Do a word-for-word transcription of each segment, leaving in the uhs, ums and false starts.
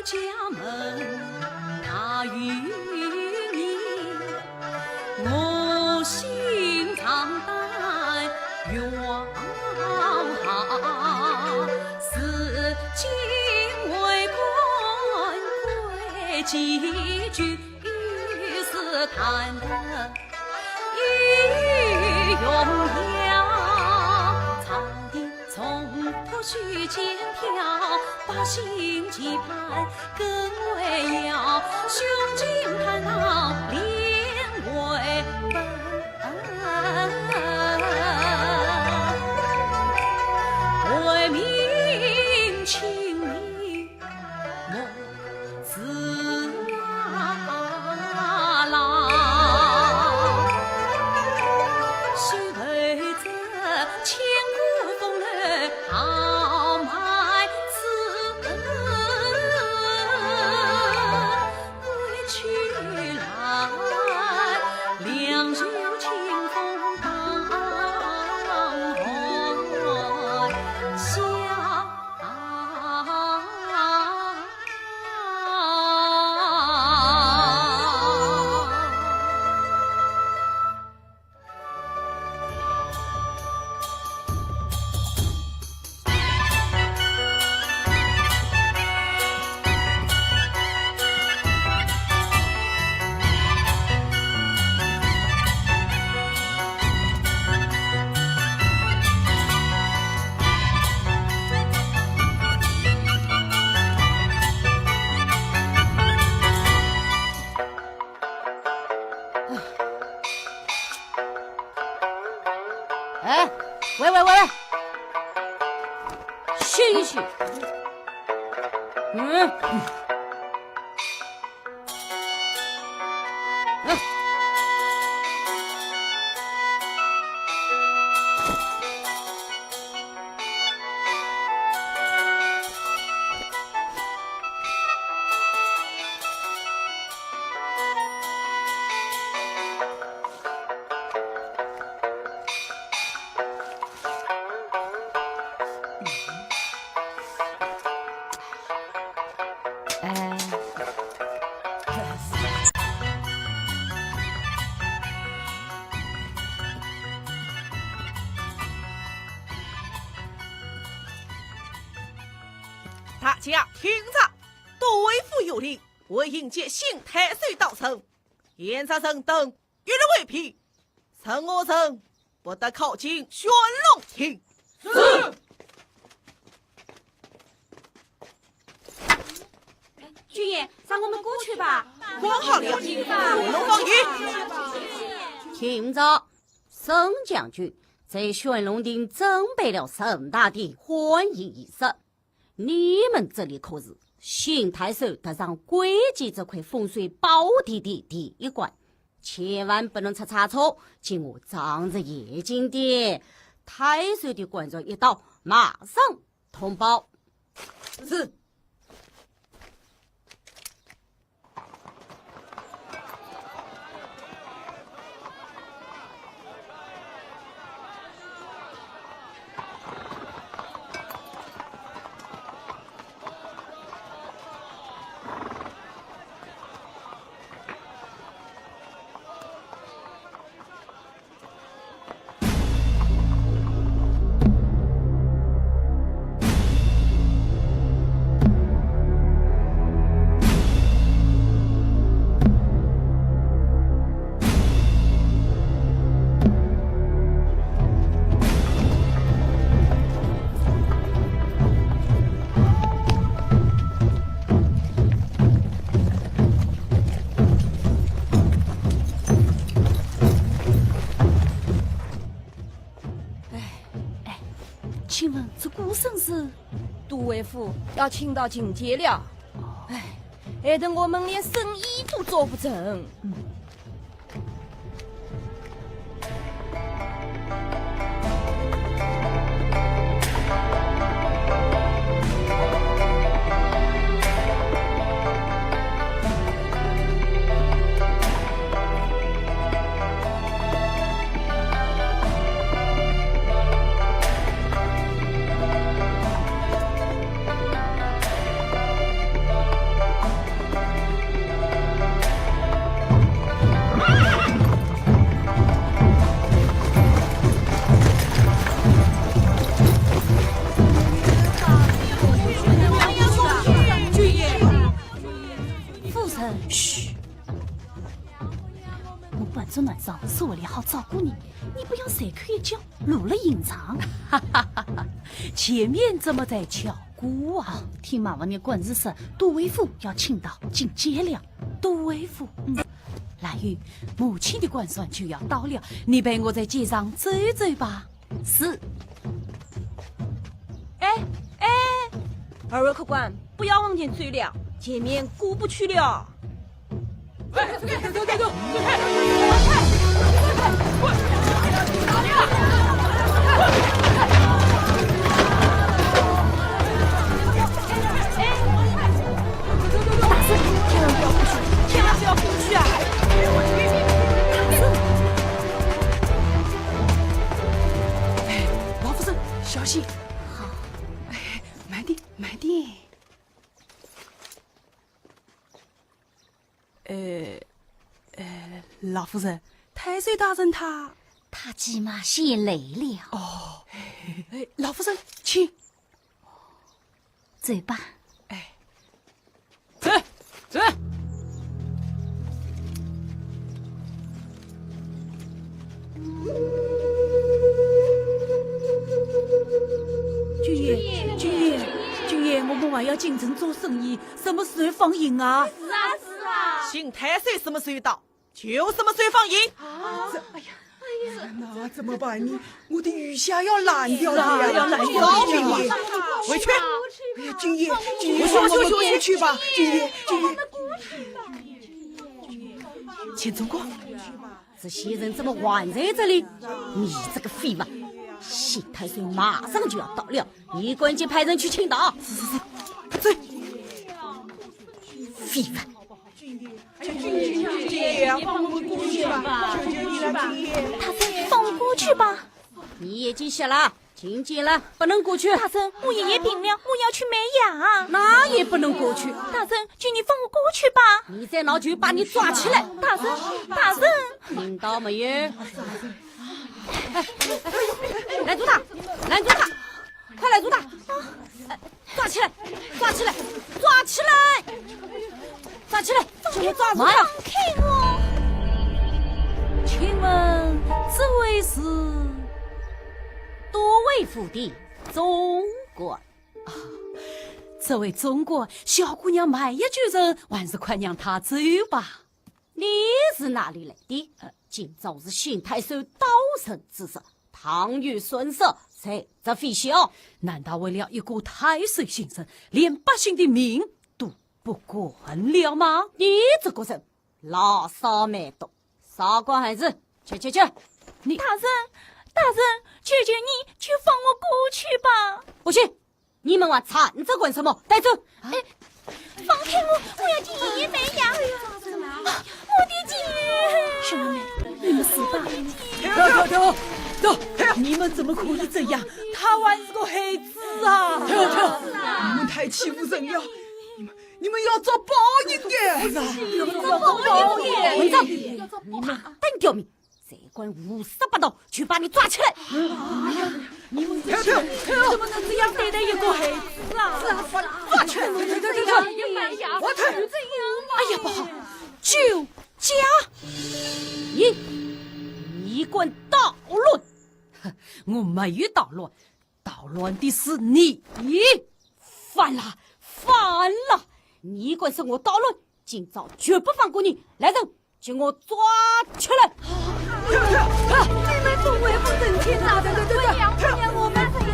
家门大于你，我心常担冤枉。如今为官贵几句，是谈得 有荣耀。朝廷重托许仙飘，百姓期盼更为耀。胸襟坦荡练为本，为民请命。 哎，喂喂喂喂，醒醒！嗯。嗯。 哎。大家听着，都尉府有令，为迎接新太守到城， 严查人等一律回避，任何人不得靠近宣龙亭。是。军爷，让我们过去吧。管好了，不能放逸。听着，沈将军在宣龙亭准备了盛大的欢迎仪式。 你们这里可是新太守踏上关节这块风水宝地的第一关，千万不能出差错，请我张着眼睛点。太守的官船一到，马上通报。是。 哎，哎，请问这个声势？都尉府要请到秦简了。哎，害得我们连生意都做不成。嗯。嘘，我搬转来上社会里好照顾你，你不要随口一叫，露了隐藏。前面怎么在敲鼓啊？听马王爷官人说，都尉府要请到进阶了。都尉府？嗯。兰玉，母亲的官船就要到了，你陪我在街上走走吧。 是。哎，哎，二位客官，不要往前走了，前面过不去了。哎，走，走，走，走，走开！大人，千万不要过去，千万不要过去啊！大人。 哎，老夫人，小心！好。哎，慢点，慢点。呃，呃，老夫人，太守大人他……他骑马先来了。哦，哎，老夫人，请。 走吧。哎，走，走。君爷，君爷，君爷，我们还要进城做生意，什么时候放行啊？是啊，是啊。新太守什么时候到， 就什么时候放行。啊，这，哎呀，哎呀，那怎么办呢？我的鱼虾要烂掉了呀！是啊，要烂掉了。饶命啊！回去。哎呀，君爷，君爷，放我们过去吧，君爷，君爷。钱总管，这些人怎么还在这里？你这个废物！新太守马上就要到了，你赶紧派人去请到。是，是，是，走。废物！ 君爷，放我们过去吧，求求你了，君爷。大人，放我过去吧。你已经瞎了，听见了，不能过去。大人，我爷爷病了，我要去买药。那也不能过去。大人，请你放我过去吧。你再闹就把你抓起来。大人，大人。听到没有？哎，拦住他，拦住他，快拦住他！ 抓起来，抓起来，抓起来，抓起来，给我抓住他！放开我！请问这位是都尉府的总管？啊，这位总管，小姑娘买药救人，还是快让她走吧。你是哪里来的？呃，今朝是新太守刀神之日， 倘有损失，罪责非小。难道为了一个太守姓沈，连百姓的命都不管了吗？你这个人，拉撒蛮多，少管闲事，去，去，去！你……大人，大人，求求你，就放我过去吧。不行， 你们还缠着干什么？带走！哎，放开我，我要替爷爷买药。我的姐！兄弟们，你们死吧！停，停，停，停！你们怎么可以这样？他还是个孩子啊！停，停！你们太欺负人了！你们，你们要遭报应的！是啊，要遭报应的！混账！你们等刁民！ 再敢胡说八道，就把你抓起来！哎呀，你们这些人怎么能这样对待一个孩子啊？是啊，抓起来！哎呀，不好，酒驾！你，你敢捣乱！哼，我没有捣乱，捣乱的是你！你犯了，犯了！你敢说我捣乱，今朝绝不放过你！来人， 给我抓起来！你们都为不争气，哪能这样？不要，不要，我们不要！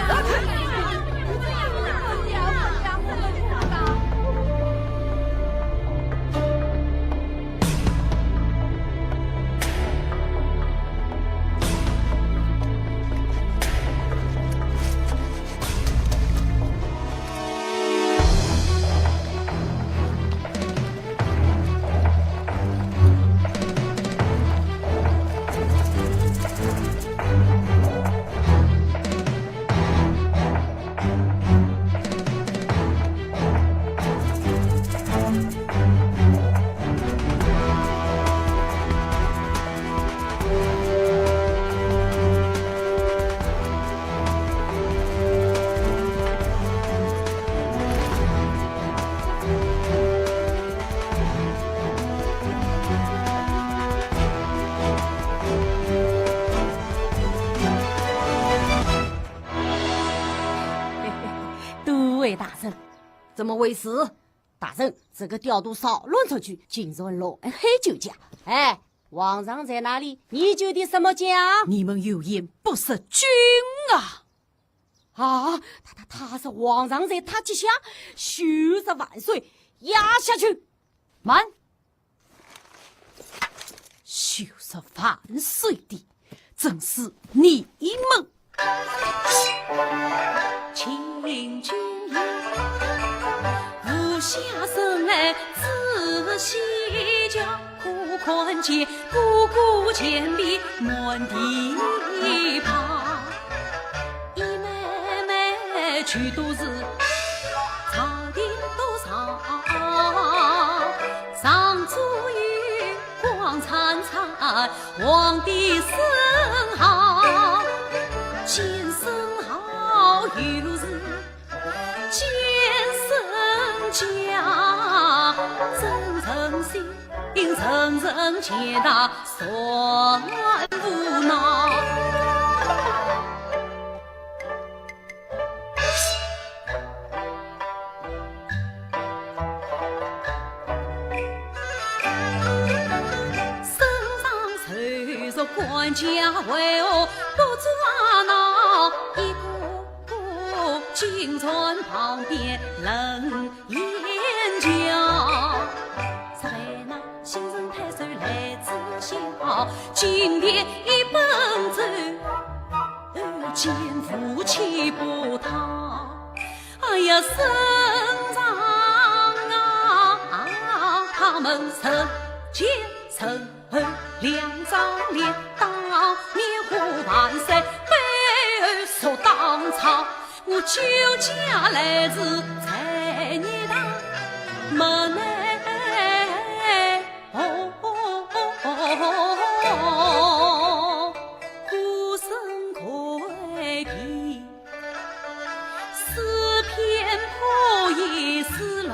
怎么回事？大人，这个调度少乱出去，竟然乱害酒驾。哎，皇上在哪里？你究竟什么驾？你们有眼不识君啊！啊，他他他是皇上在他脚下，休说万岁，押下去。慢，休说万岁的，正是你们。请君言，无下生来仔细瞧，可看见哥哥前边满地爬，一妹妹全都是朝廷多少，上左右光灿灿， 皇帝圣号，见圣号又是见圣驾，人人信，人人见，大事无奈。 身上受着官家，为何不抓牢？一个个竟然旁边冷眼瞧。实为那新任太守来知晓，进殿一奔走，见夫妻不逃。 哎呀，圣上啊，他们人见人恨两张脸，当面呼万岁，背后说当朝，我酒驾来迟才热堂，门内哦，孤身跪地。 四面破野四路跑。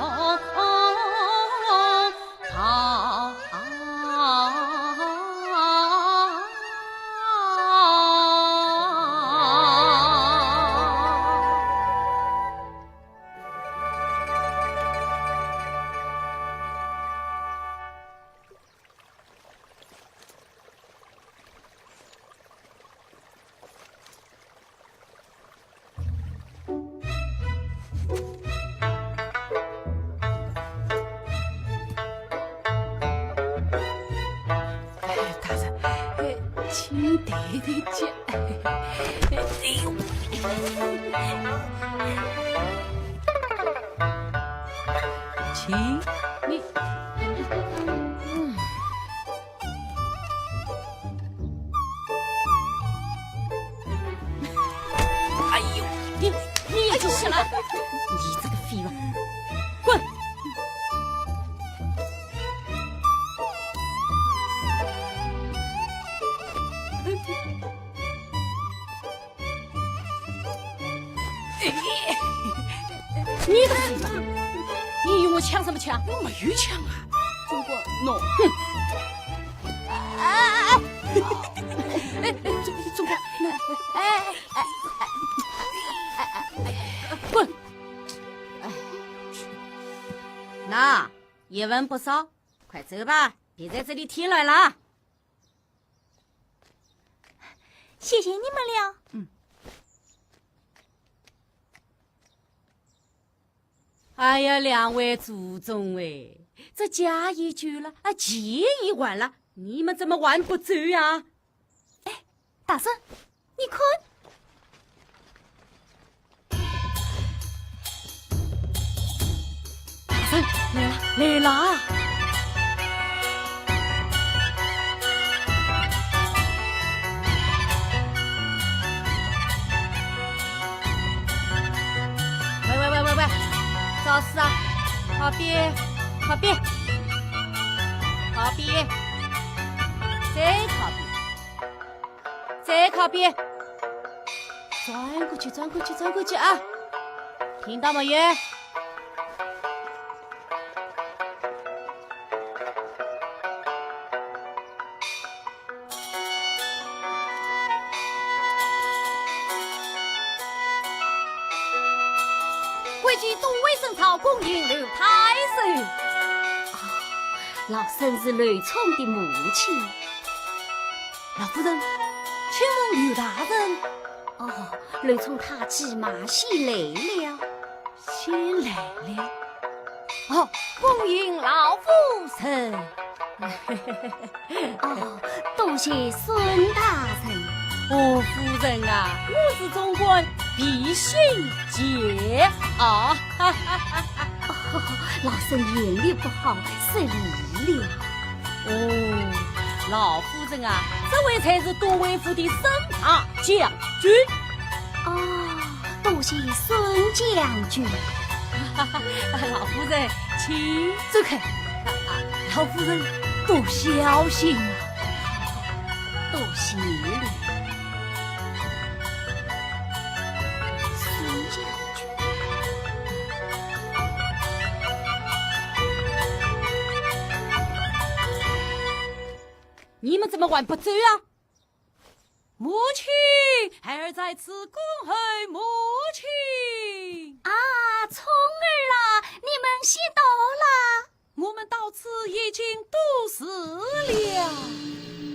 哎，大人，哎，请你抬抬脚。哎呦，请你，嗯。 哎呦，你，你也去死了！你这个废物，滚！你个废物，你与我抢什么抢？我没有抢啊。中国，喏，哼！哎哎哎！哎哎，中中国，哎哎哎哎哎哎哎，滚！哎，那一文不少，快走吧，别在这里添乱了。 谢谢你们了。嗯。哎呀，两位祖宗哎，这驾也就了，啊，钱也还了，你们怎么还不走呀？哎，大人，你看。 来了，来了！喂喂喂喂喂，找死啊！靠边，靠边，靠边，再靠边。 再靠边，转过去，转过去，转过去啊！听到没有？规矩多为正常。恭迎刘太守。哦，老身是刘聪的母亲。老夫人，请问刘大人？哦，刘聪他骑马先来了。先来了？哦，恭迎老夫人。哦，多谢孙大人。哦，夫人啊，我是总管毕兴杰啊。哦，老身眼力不好，失礼了。哦，老夫人啊，这位才是都尉府的孙大将军。哦，多谢孙将军。老夫人，请。走开。老夫人，多小心啊。多谢你，孙将军。你们怎么还不走啊？母亲，孩儿在此恭候母亲。啊，聪儿啊，你们先到啦。我们到此已经多时了。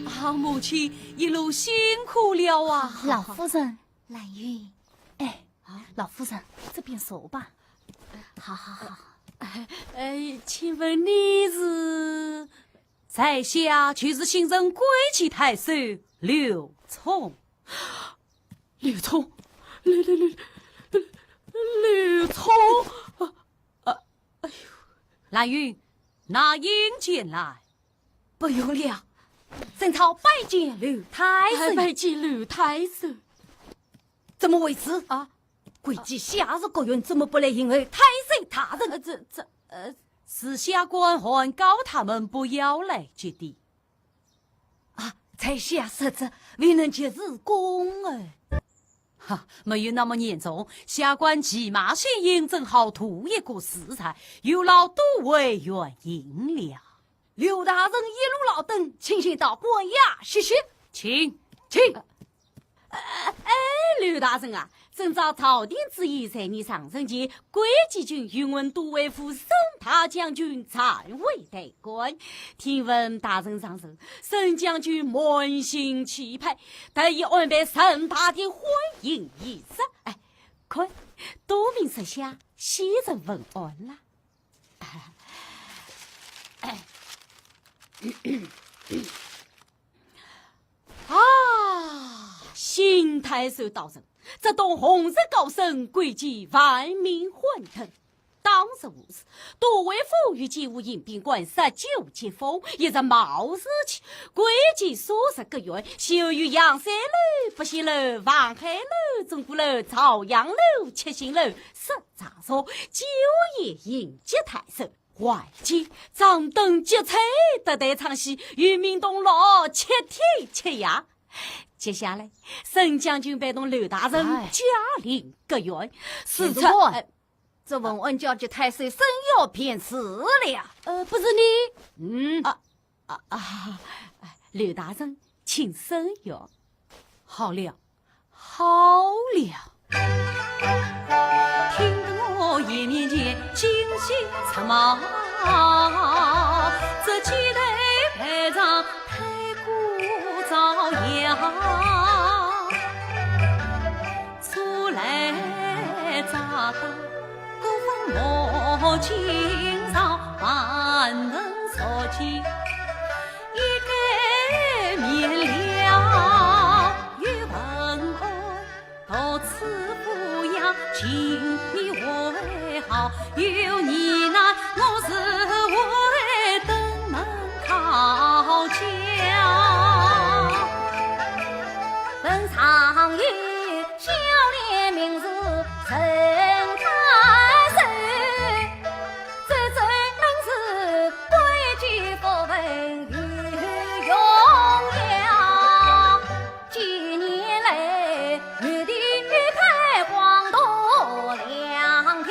啊，母亲，一路辛苦了啊。老夫人。兰云。哎，啊？老夫人，这边坐吧。好，好，好。哎，请问你是？在下就是新任桂吉太守刘聪。刘聪，刘，刘，刘，刘聪。啊，啊，哎呦。兰云，拿印前来。不用了，正朝拜见刘太守。哎，拜见刘太守。怎么回事？啊？桂吉下入各院，怎么不来迎候太守大人？呃，这，这，呃，是下官劝告他们不要来接的。啊，在下失职，未能及时恭候。哈，没有那么严重，下官骑马先行，正好图一个自在，有劳都尉远迎了。刘大人一路劳顿，请先到馆驿歇息。请，请。呃，哎，刘大人啊，遵照朝廷旨意，在你上任前，桂吉军与我们都尉府孙大将军暂为代官。听闻大人上任，孙将军满心期盼，特意安排盛大的欢迎仪式。哎，看，都名设下，喜呈问安啦。 啊，新太守到任，这东红日高升，桂吉万民欢腾。当时无事，都尉府与几户刑兵官十九级封，一直冒事气。桂吉所属各院，先后有阳山楼、八仙楼、望海楼、总鼓楼、朝阳楼、七星楼、十 场所，九爷迎接太守，还见掌灯结彩，搭台唱戏，与民同乐，七天七夜。接下来，孙将军陪同刘大人，哎，驾临各院，四川，哎，这问安交给太守孙玉便是了。呃，不是你？嗯。啊，啊，啊，刘大人，请孙玉。好了， 好了。听得我眼面前金星出冒，这几代排场太过招摇，初来乍到，各分莫惊扰，万能坐骑，一改面了又问安。 到此府衙，请你为好，有你难，我是为登门讨教。本上有孝廉名士陈太守，这真本是贵居不分与荣耀。 几年来，有地开荒多良田，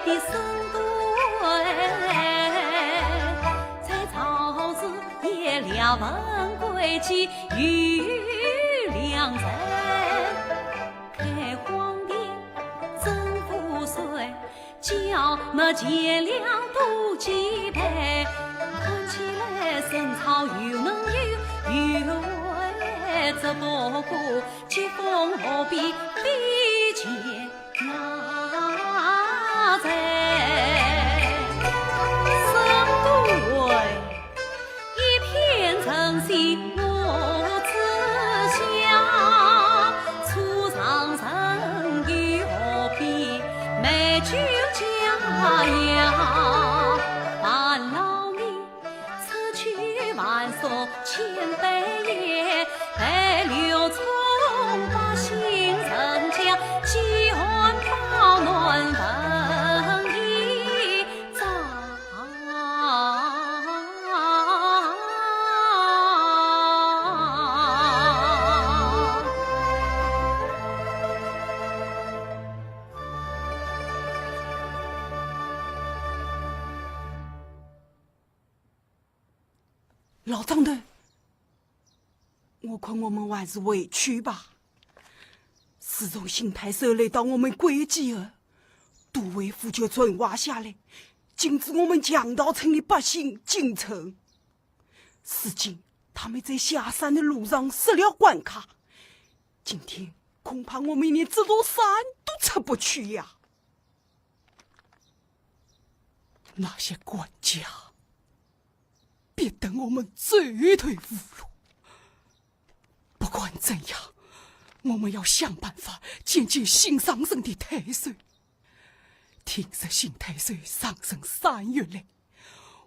的身段，在朝时也聊问归期与良辰。开荒的征服水，叫么钱粮多几倍。看起来生草又嫩又，又为这不过，疾风何必飞前 那在深宫外，一片晨曦我自笑。初上任又何必美酒佳肴，烦劳你 出去寒舍千杯宴，陪刘聪百姓人家，饥寒保暖问一遭。老张头，我看我们还是回去吧。自从邢太守来到我们关雎后，都尉府就传话下来，禁止我们强盗村的百姓进城。如今他们在下山的路上设了关卡，今天恐怕我们连这座山都出不去呀。 那些官家逼得我们走投无路。不管怎样，我们要想办法见见新上任的太守。听说新太守上任三月来，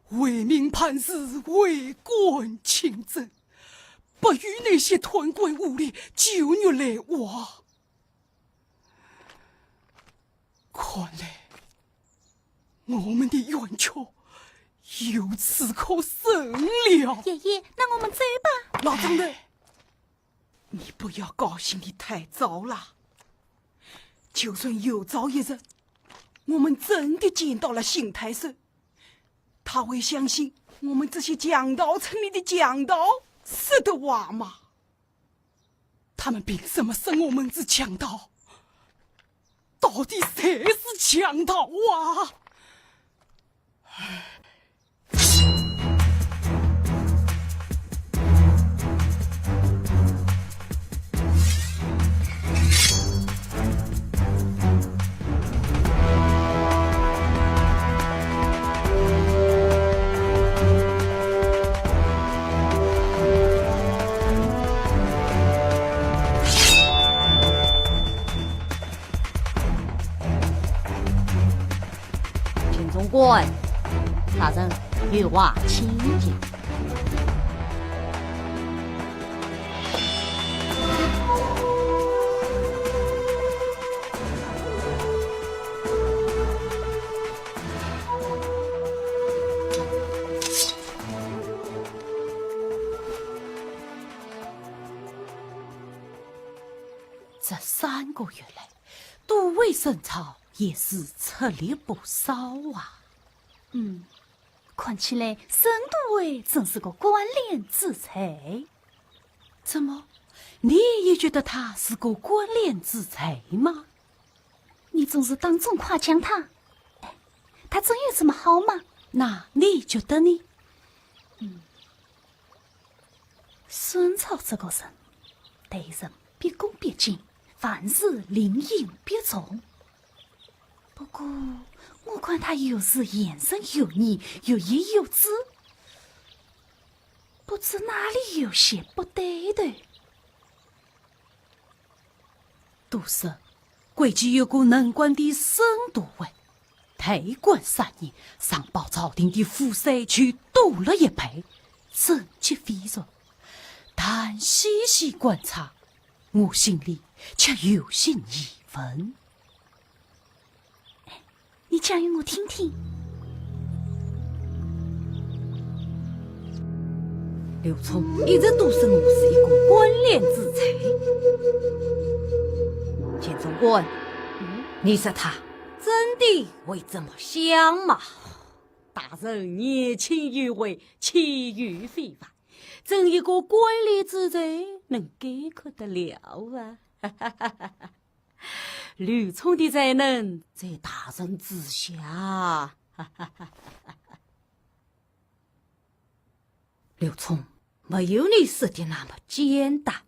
为民办事，为官清正，不与那些贪官污吏旧日来往。 看来，我们的冤屈由此可伸了。爷爷，那我们走吧。老张头，你不要高兴得太早了。就算有朝一日，我们真的见到了邢太守，他会相信我们这些强盗村里的强盗说的话吗？ 他们凭什么说我们是强盗？到底谁是强盗啊？ 秦总管，大人有话请讲。 这三个月来，都尉升草也是吃力不少啊。嗯，看起来沈都尉真是个干练之才。怎么，你也觉得他是个干练之才吗？你总是当众夸奖他，哎，他真有这么好吗？那你觉得呢？嗯， 沈草这个人，待人毕恭毕敬，凡事礼轻情重。不过，我看他有时言声有意，有意有旨，不知哪里有些不对头。 都说，关雎有个能干的沈都尉，代管三年，上报朝廷的赋税就多了一倍，成绩斐然。但细细观察，我心里却有些疑问。 你讲与我听听。刘聪一直都说我是一个干练之才。钱总管，嗯？你说他真的会这么想吗？大人年轻有为，岂有非法，怎一个官吏之罪能概括得了啊？刘聪的才能在大人之下。刘聪没有你说的那么简单。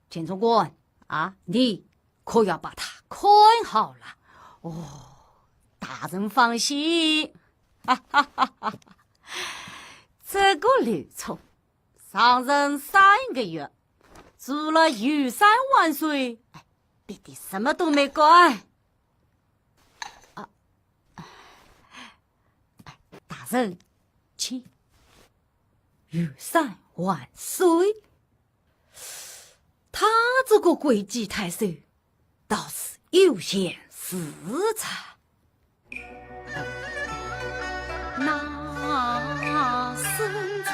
钱总管啊，你可要把他看好了。哦，大人放心。哈哈哈哈，这个刘聪，上任三个月，除了游山玩水，哎，别的什么都没干。啊，哎，大人，请。游山玩水，他这个贵体太守，倒是有闲事哉。那生草，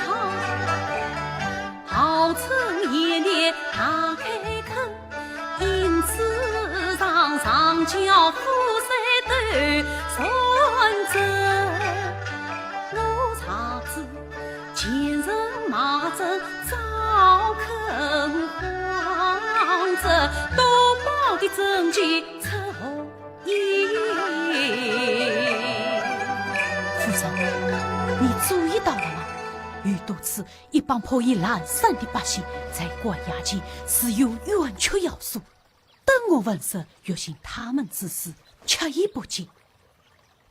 号称延年大开垦，因此上上交付三斗算子。我查知前人卖镇遭坑荒者，多宝的证据出乎意。夫人，你注意到了吗？有多次，一帮破衣烂衫的百姓在官衙前自有冤屈要诉，等我闻说，约寻他们之事，却已不见。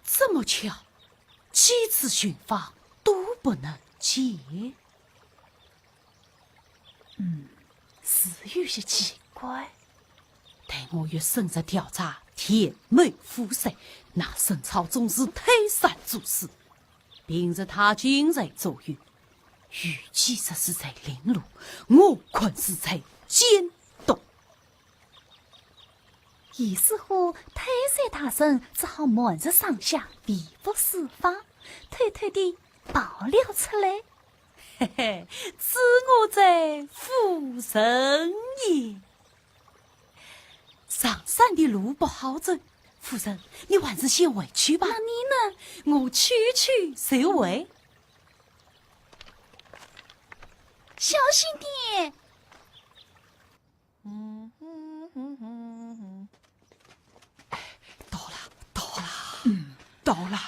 这么巧，几次寻访都不能见。嗯，是有些奇怪。待我越深入调查田某夫妇，那沈操总是推三阻四，平日他精神左右，与其说是在领路，我看是在监督。 于是乎，太守大人只好瞒着上下，微服私访，偷偷地跑了出来。嘿嘿，知我者，夫人也。上山的路不好走，夫人，你还是先回去吧。那你呢？我去去就回。小心点。 到了，到了，嗯，到了。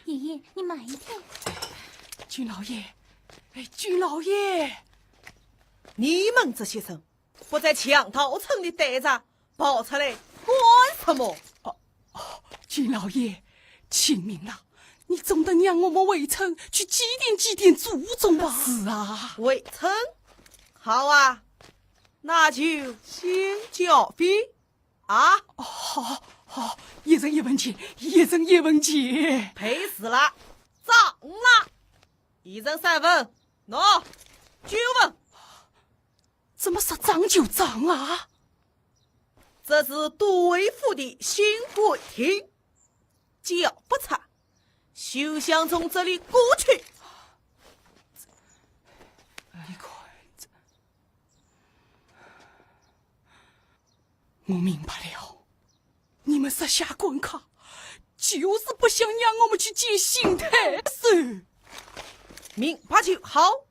爷爷，你慢一点。军老爷，哎，军老爷，你们这些人不在强盗村里待着，跑出来干什么？哦，哦，军老爷，请明了，你总得让我们回村去祭奠祭奠祖宗吧？是啊。回村？好啊， 那就先剿匪啊！好，好，一人一文钱，一人一文钱。赔死了，涨了，一人三文，喏，九文。怎么说涨就涨啊？这是对府的新规定，剿不出，休想从这里过去。你看，这 我明白了，你们设下关卡，就是不想让我们去见新太守。明白就好。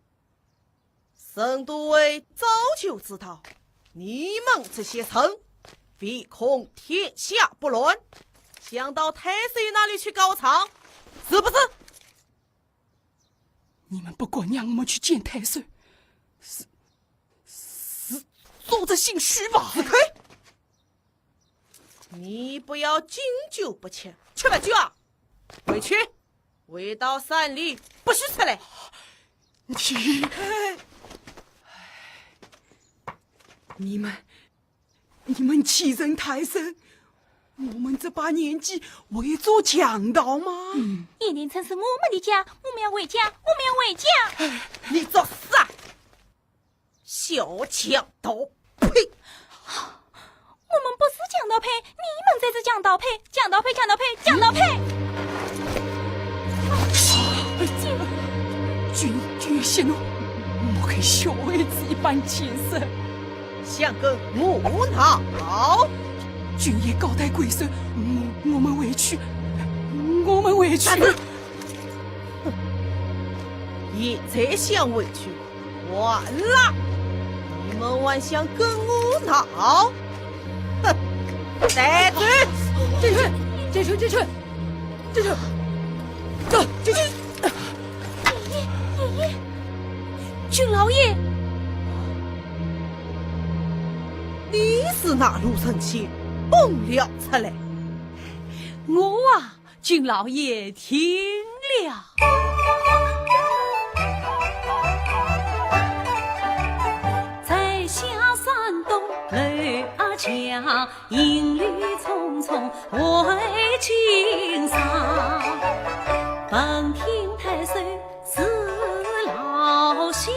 沈都尉早就知道，你们这些人唯恐天下不乱，想到太守那里去告状，是不是？ 你们不敢让我们去见太守，是，是做贼心虚吧？死鬼！你不要敬酒不吃吃罚酒啊！回去，回到山里，不许出来！你，你们 你们欺人太甚，我们这把年纪会做强盗吗？嗯。鄢陵村是我们的家，我们要回家，我们要回家。你作死啊！小强盗，呸！我们不是强盗呸，你们才是强盗呸，强盗呸，强盗呸，强盗呸！君，君息怒，莫给小孩子一般见识。 想跟我闹？君爷高抬贵手，我，我们回去，我们回去。站住！现在想回去，晚了。你们还想跟我闹？哼，带走！这去，这去，这去，这去，这，这去。爷爷，爷爷，君老爷。 你是哪路神仙，蹦了出来？我啊，君老爷听了。在下山东刘阿强，行旅匆匆回京城，闻听太守 是老相，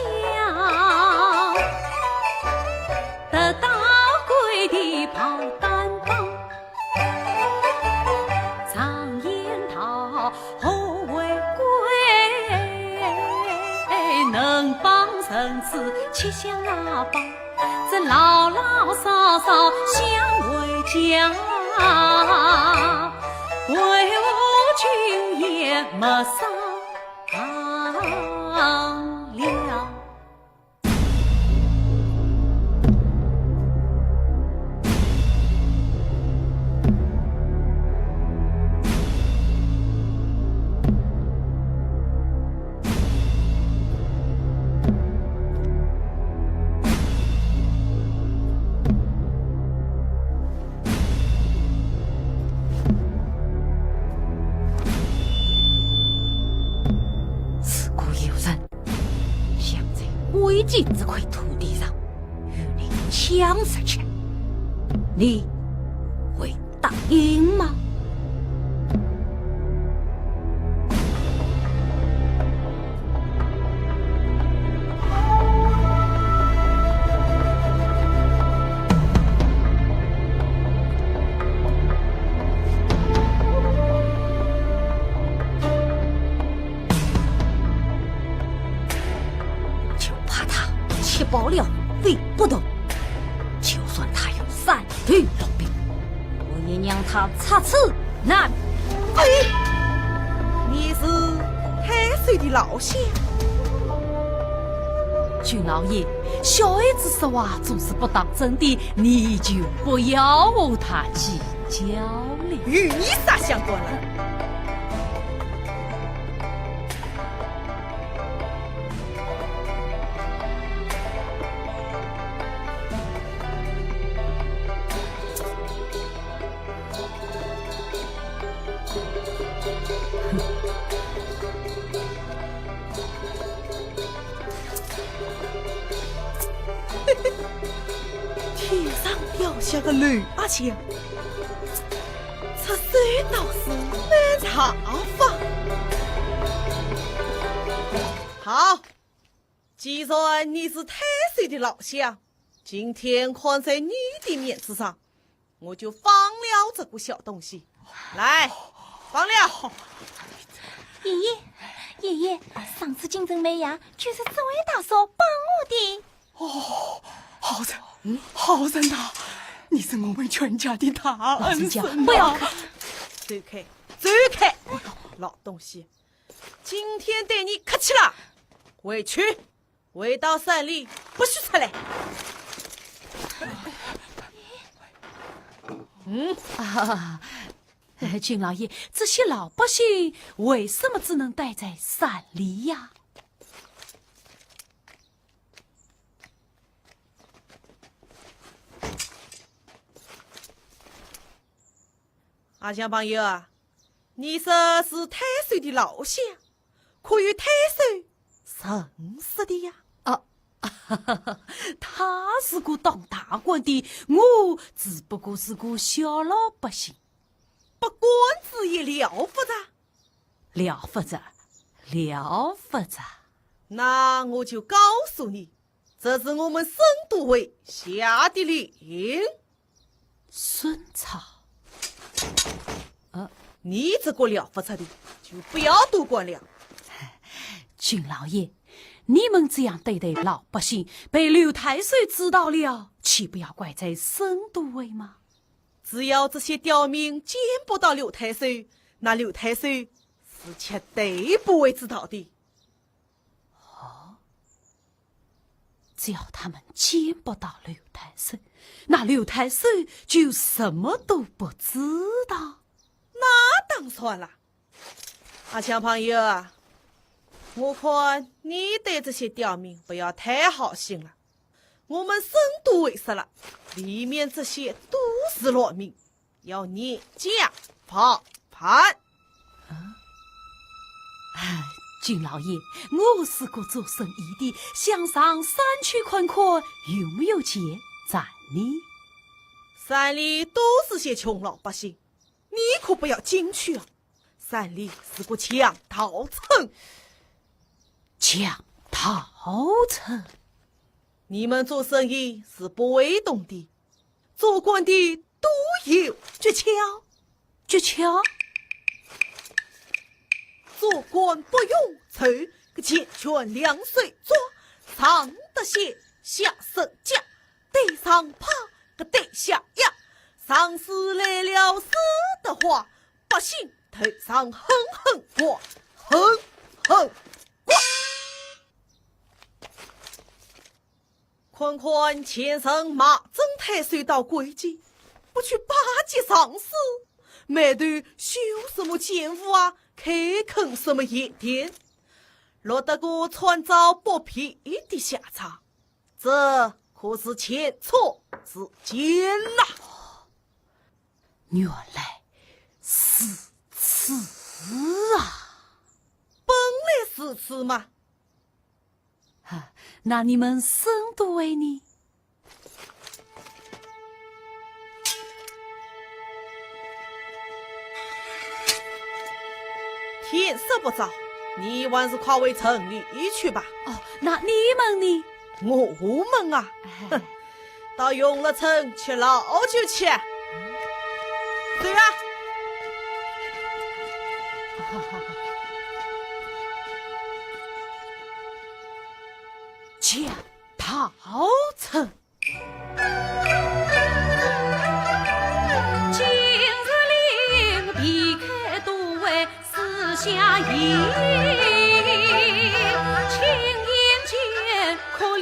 得到贵的炮弹棒，常言道和为贵，能帮臣子吃香拉饱，这老老少少想回家，为何君爷没上 罢了。 如果有人想在贵京这块土地上与你抢实权，你会答应吗？ 就怕他吃饱了喂不动，就算他有三头六臂，我也让他插翅难飞。你是太守的老相？君老爷，小孩子说话总是不当真的，你就不要和他计较了。与你啥相干了？ 天上掉下个刘阿强，出手倒是蛮大方。好，既然你是太守的老相，今天看在你的面子上， 我就放了这个小东西。来，放了。爷爷，爷爷，上次京城卖药，就是这位大叔帮我的。哦，好人，好人呐，你是我们全家的大恩人啊。老人家，不要看。走开，走开，老东西，今天对你客气了，回去。 回到山里，不许出来。嗯。啊，君老爷，这些老百姓为什么只能待在山里呀？阿祥朋友啊，你说是太守的老相， 可与太守认识的呀？啊，他是个当大官的，我只不过是个小老百姓。不管子也了不得？了不得，了不得。那我就告诉你， 这是我们省都尉下的令。孙超。呃。你这个了不得的，就不要多管了。君老爷，你们这样对待老百姓，被刘太守知道了，岂不要怪罪省都尉吗？只要这些刁民见不到刘太守，那刘太守是绝对不会知道的。哦，只要他们见不到刘太守，那刘太守就什么都不知道。那当然了。阿强朋友啊，我看你对这些刁民不要太好心了。我们省都围塞了，里面这些都是乱民， 要严加防范。啊？哎，军老爷，我是个做生意的，想上山去看看有没有钱赚呢。山里都是些穷老百姓，你可不要进去啊！山里是个强盗村。强盗村？你们做生意是不会懂的， 做官的都有诀窍。诀窍？做官不用愁，个钱全两手抓，上得先，下身架，对上啪，个对下压。上司来了使得坏，百姓头上狠狠刮，狠狠刮。 看看前程马正太守到贵京，不去巴结上司，埋头修什么建屋啊，开垦什么盐田，落得个穿着剥皮的下场，这可是前车之鉴呐。原来如此啊！本来如此嘛。 哈，那你们省都围呢？天色不早，你还是快回城里去吧。哦，那你们呢？我们啊，哎。 到永乐村吃老酒去。走啊！强盗村。今日里避开都围 四下行，亲眼见可怜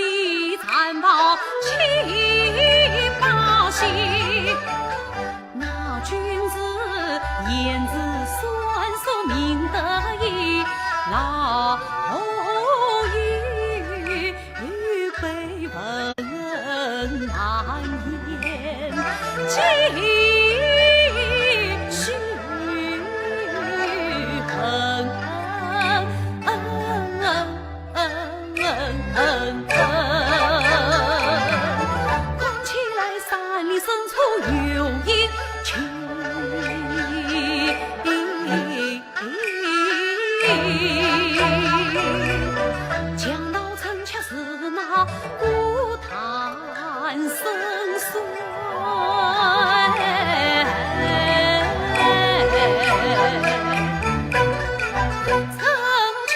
残暴七百姓。那军士言之算数，明德义，老虎与 被问难言，几许恨。讲起来山里深处有一情。 强盗村却是那孤单深山。曾经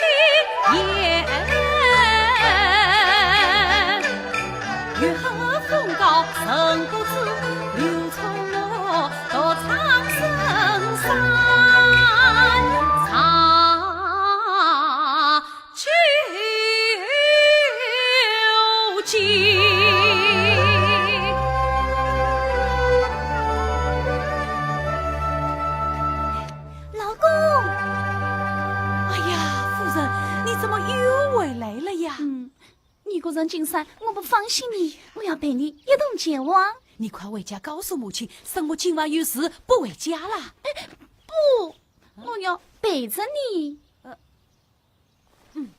也 月黑风高人不知，刘聪我独唱深山长久。老公！哎呀，夫人，你怎么又回来了呀？嗯， 你个人进山，我不放心你，我要陪你一同前往。你快回家告诉母亲，说我今晚有事不回家了。哎，不，我要陪着你。呃，嗯，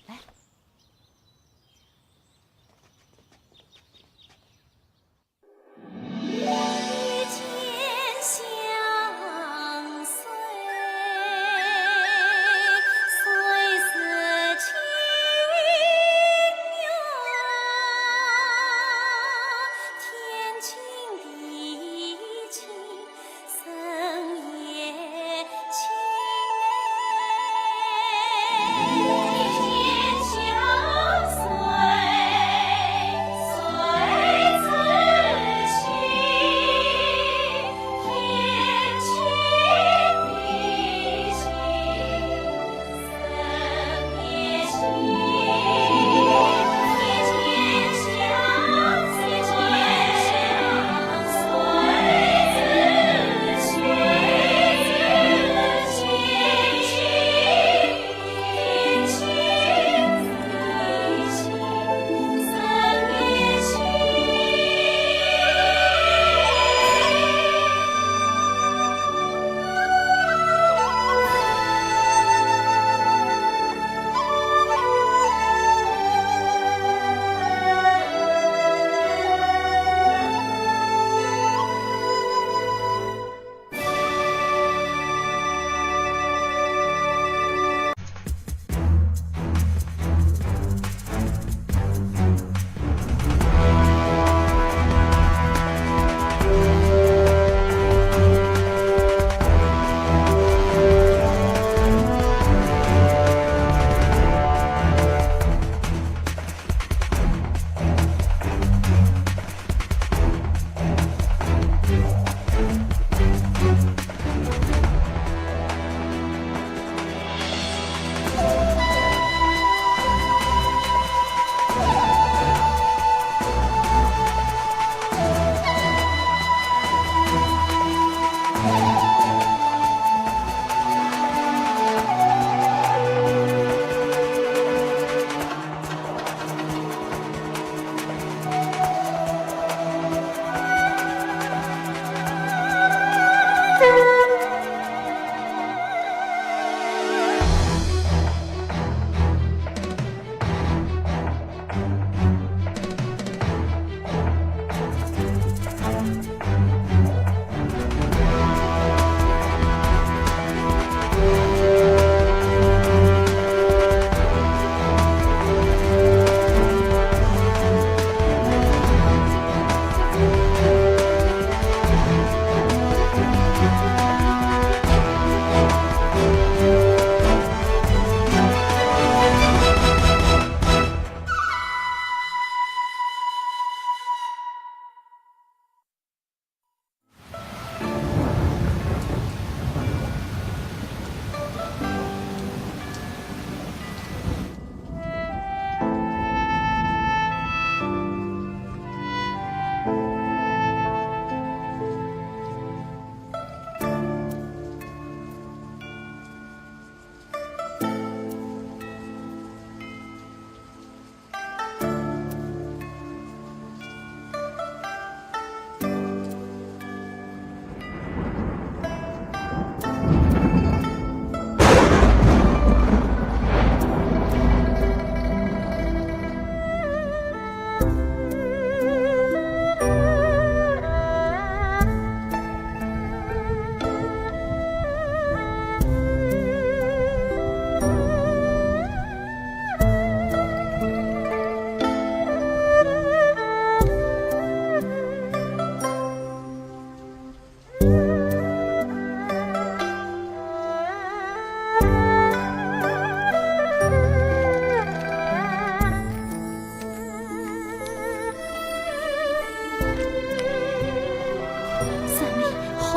来。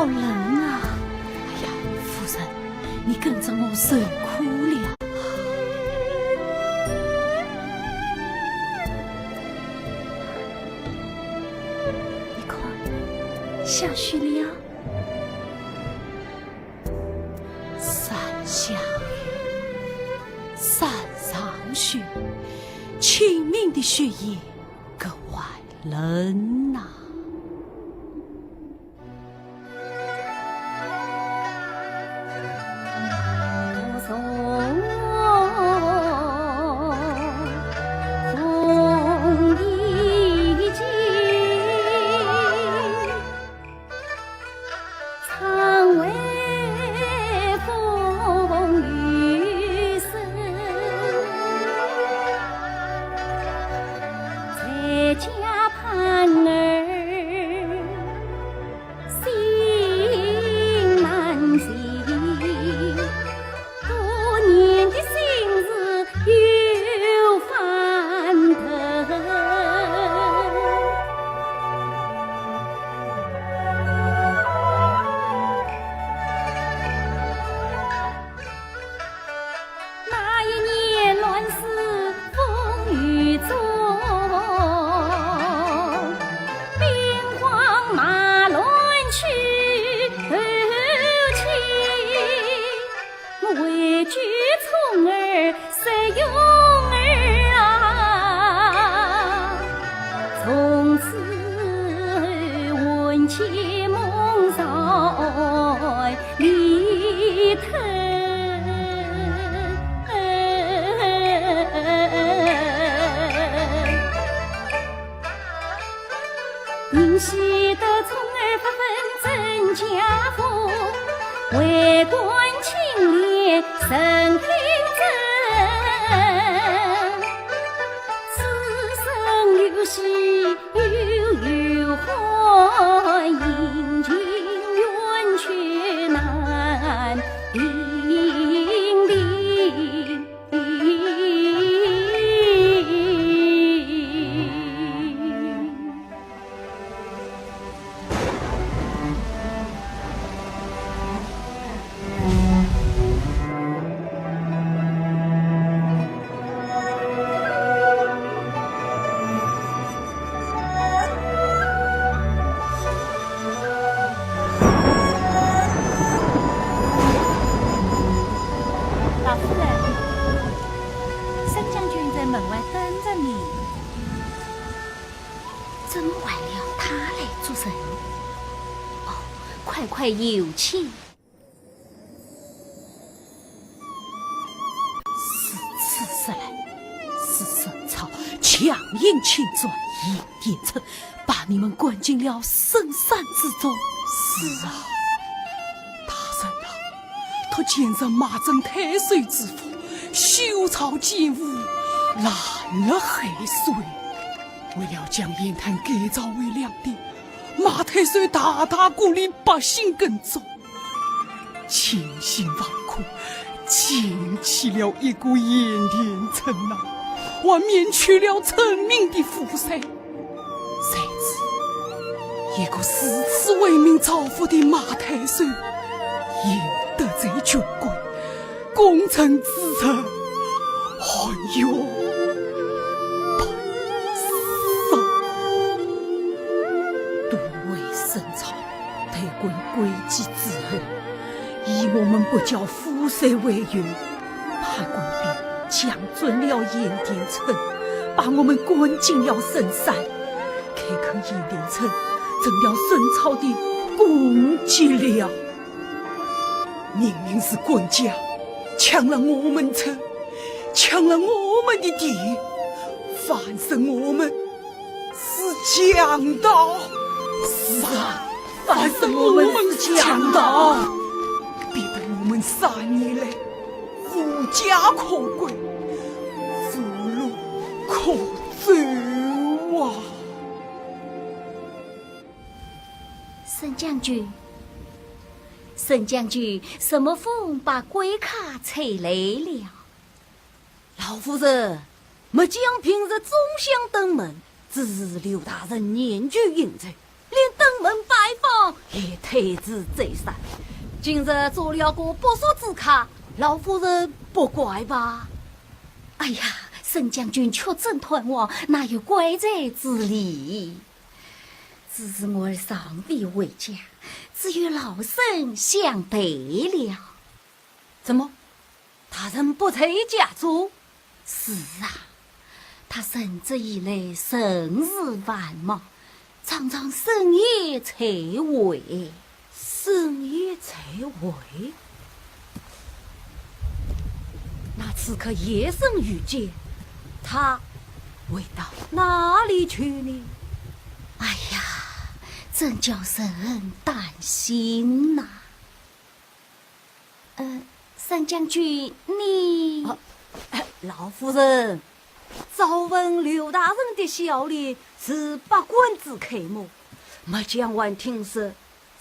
冷啊！哎呀，夫人，你跟着我受苦了。你看，下雪了。三下雨，三场雪，清明的雪夜格外冷呐。老夫人，沈将军在门外等着你。怎么还要他来做人？哦，快快有请。如此说来，是沈操强行侵占银田村，把你们关进了深山之中。是啊，大人啊，托前任马镇太守之福，修造简屋，拦了海水。为了将盐滩改造为粮田，马太守大大鼓励百姓耕种，千辛万苦，建起了一个盐田村呐，还免去了村民的负担。谁知，一个如此为民造福的马太守，又得罪权贵，功臣之臣，含冤被杀。都尉沈操 推翻规矩之后，以我们不交赋税为由，派官兵抢占了盐田村，把我们关进了深山。开垦盐田村成了沈操的功绩了。明明是官家抢了我们村，抢了我们的地，反说我们 是强盗。是啊，反说我们是强盗，逼得我们三年来无家可归，无路可走啊！沈将军，沈将军，什么风把关卡吹来了？ 老夫人，末将平日总想登门，只是刘大人年久饮醉，连登门拜访也推辞再三。今日做了个不速之客，老夫人不怪吧？哎呀，沈将军出征探望，哪有怪罪之理？只是我儿尚未回家，只有老身相陪了。怎么，大人不在家中？是啊，他入职以来甚是繁忙，常常深夜才回。深夜才回？那此刻夜深雨急，他会到哪里去呢？哎呀，真叫人担心呐。 呃，沈将军，你……啊，老夫人，早闻刘大人的孝廉是百官之楷模，末将还听说，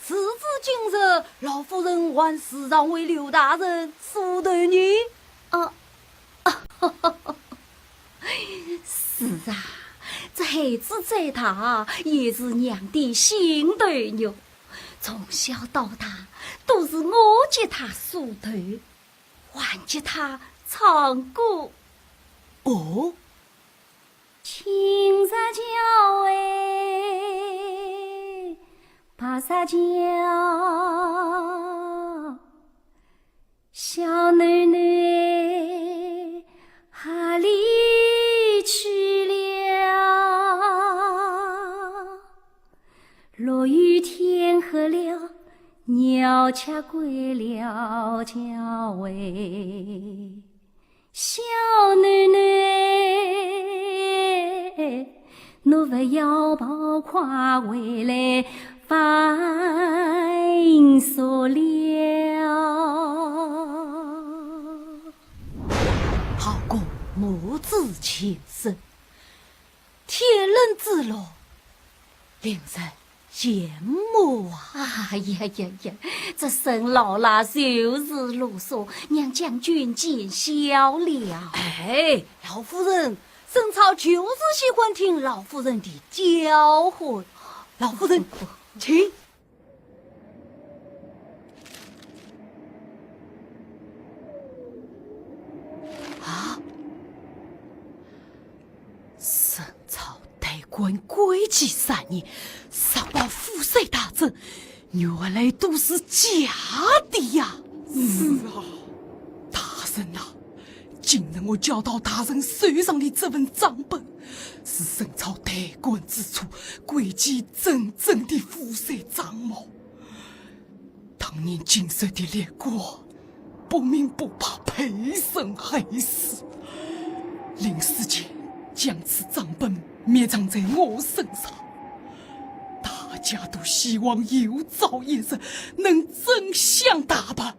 时至今日，老夫人还时常为刘大人梳头呢。哦，是啊，这孩子再大也是娘的心头肉。 从小到大，都是我给他梳头，还给他唱歌。哦？青石桥哎，白石桥，小囡囡哪里去了？ 落雨天黑了，鸟雀归了桥哎，小囡囡，侬勿要跑快回来反锁了。好个母子情深， 天伦之乐，令人羡慕啊！哎呀呀呀，这沈老啦就是啰嗦，让将军见笑了。哎，老夫人，沈操就是喜欢听老夫人的叫唤。老夫人，请。 啊？沈操代管关照三年，杀爆富帅大帐，原来都是假的呀！是啊，大人呐，今日我交到大人手上的这份账本，是沈操代管之初关照真正的富帅账目。 当年经受的烈火，不明不白被人害死。临死前将此账本埋葬在我身上。大家都希望有朝一日能真相大白，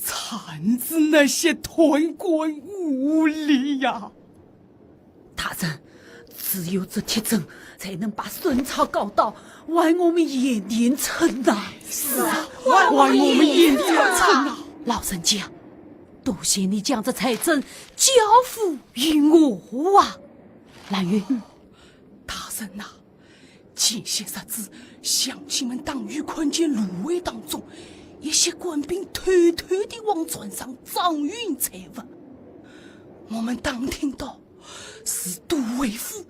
惩治那些贪官污吏呀！ 大人，只有这铁证，才能把沈操告到，还我们鄢廷丞呐。是啊，还我们鄢廷丞呐。老人家，多谢你将这铁证交付于我啊。兰云，大人呐，前些日子，乡亲们打鱼看见芦苇当中，一些官兵偷偷地往船上装运财物。我们打听到， 是都尉府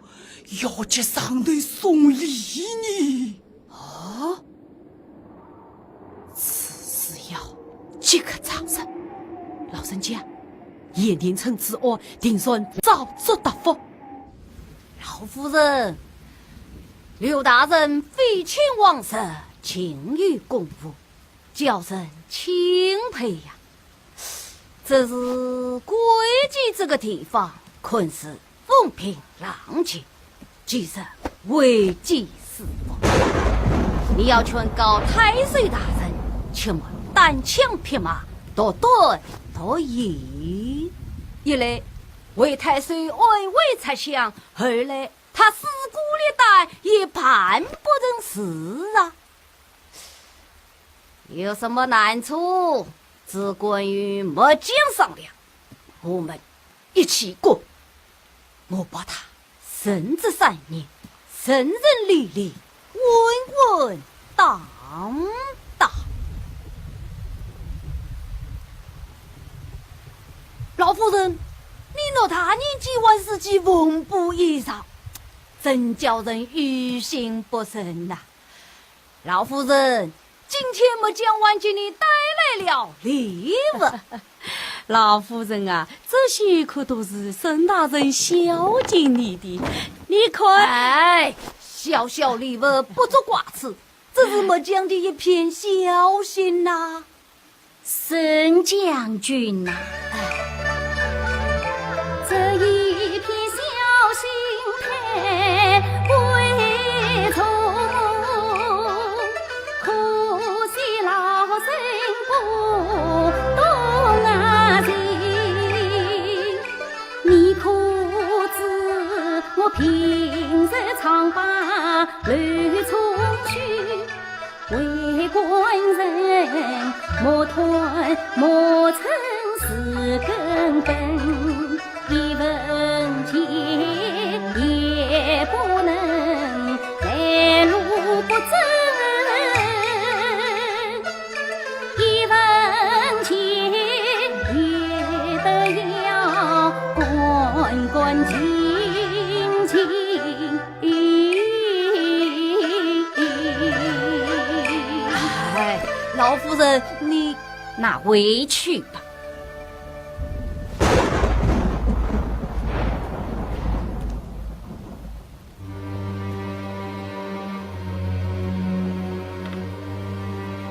要给上头送礼呢。啊？此事要即刻查实。老人家，鄢廷丞此案定然早做答复。老夫人，刘大人废寝忘食，勤于公务， 叫人钦佩呀。只是关照这个地方，看似风平浪静，其实危机四伏。你要劝告太守大人，切莫单枪匹马，独断独行。一来为太守安危着想，二来他势孤力单，也办不成事啊。 有什么难处，只管与末将商量，我们一起过。我保他任职三年，任人理理，稳稳当大。老夫人，你拿大人见惯是件缝补衣裳，真叫人于心不忍呐。老夫人，今天末将还给你带来了礼物。老夫人啊，这些可都是沈大人孝敬你的，你看。哎，小小礼物不足挂齿，这是末将的一片孝心呐。沈将军呐，哎，这一片孝心太贵重，可惜老身不懂啊情。你可知我平日常把楼中去，为官人，莫断莫成是根本，一文钱也不能来路不正，一文钱也得要干干净净。 哎，老夫人，你拿回去吧。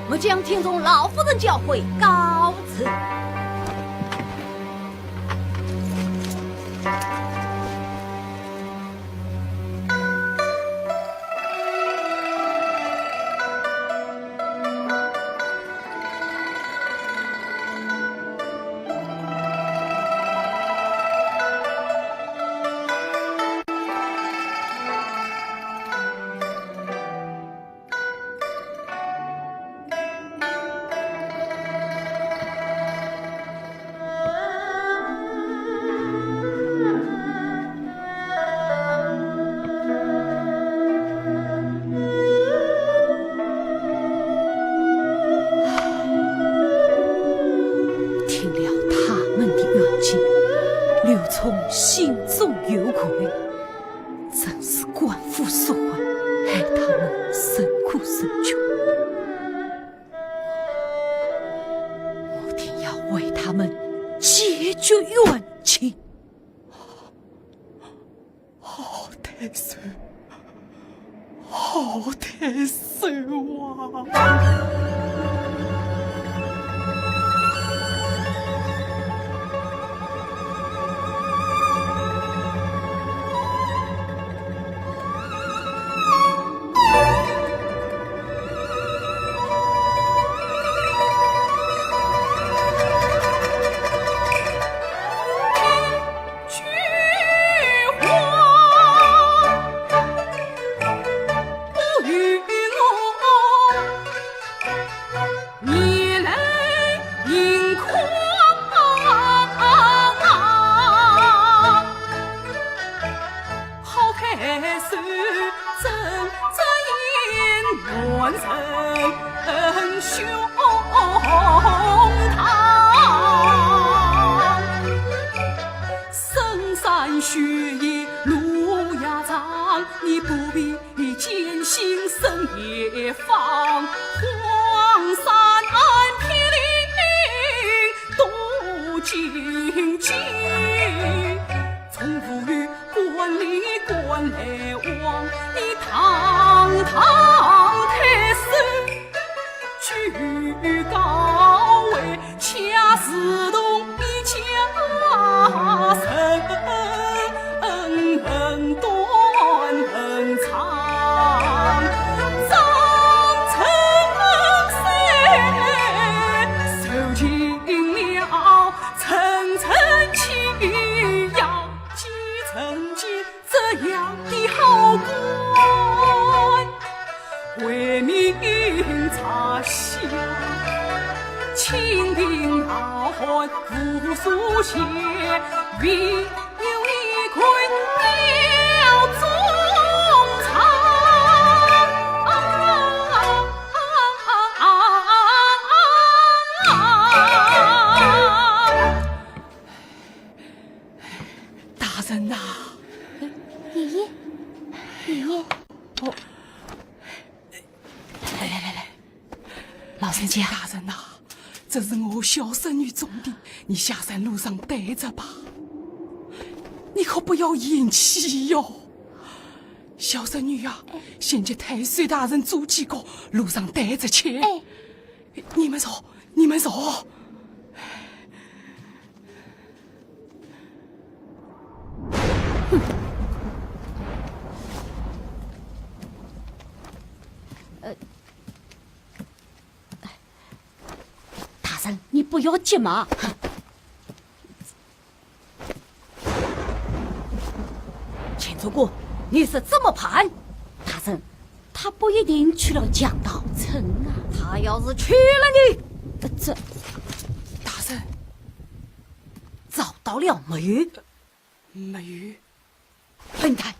末将听从老夫人教诲，告辞。 听了他们的冤情，刘聪心中有愧。 真是官府所为，害他们受苦受穷。我定要为他们解决冤情。好太守，好太守啊！ 好太守，真正言难成胸膛。深山雪夜路也长，你不必 艰辛深夜访，荒山僻岭多荆棘。从无有官礼官来往，你堂堂太守居高位， 恰似同你家人断断肠，张成谁受尽了层层欺压，几曾见 这样的好官，为民擦血，清贫闹旱无数血，唯有你困了中舱。爷，爷爷，我，来来来来，老人家。大人呐，这是我小侄女种的，你下山路上带着吧。你可不要嫌弃哟。小侄女呀，哎。先给太岁大人做几个，路上带着去。哎。你们走，你们走。 呃，大人，你不要急嘛。钱总管，你是怎么判？大人，他不一定去了强盗村啊。他要是去了呢？呃，这，大人，找到了没有？没有。笨蛋！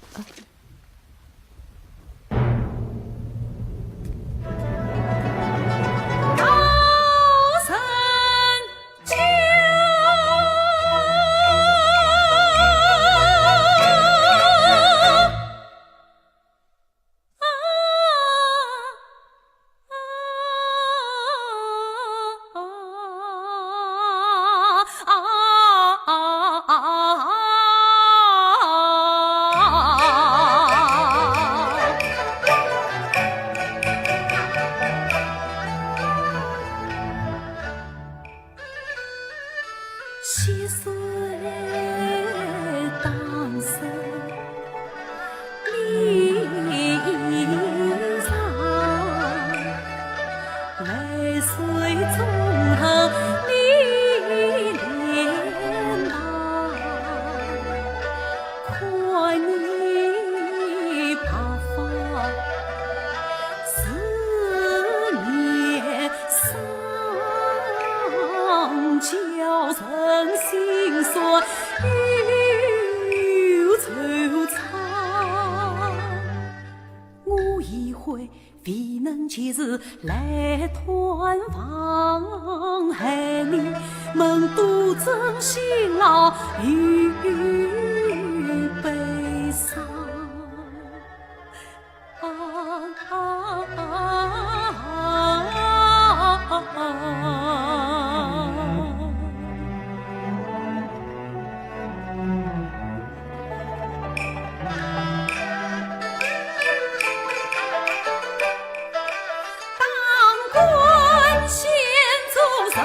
当官先做人，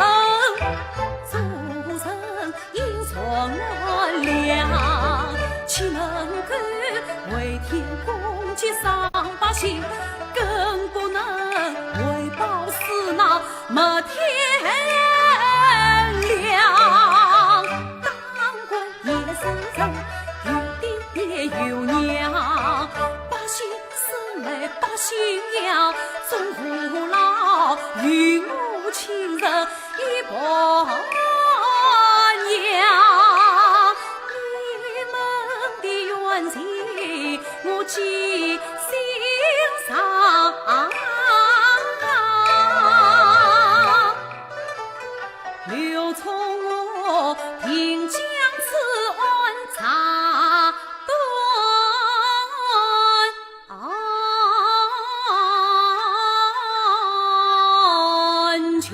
做人 应善良，岂能够为天公给赏百姓，更不能为褒姒那没天良。当官也是人，有爹也有娘，百姓 是为百姓呀，总父老与我亲人一般样。你们的冤情我记心上。刘聪，我定将此案查断。 安全。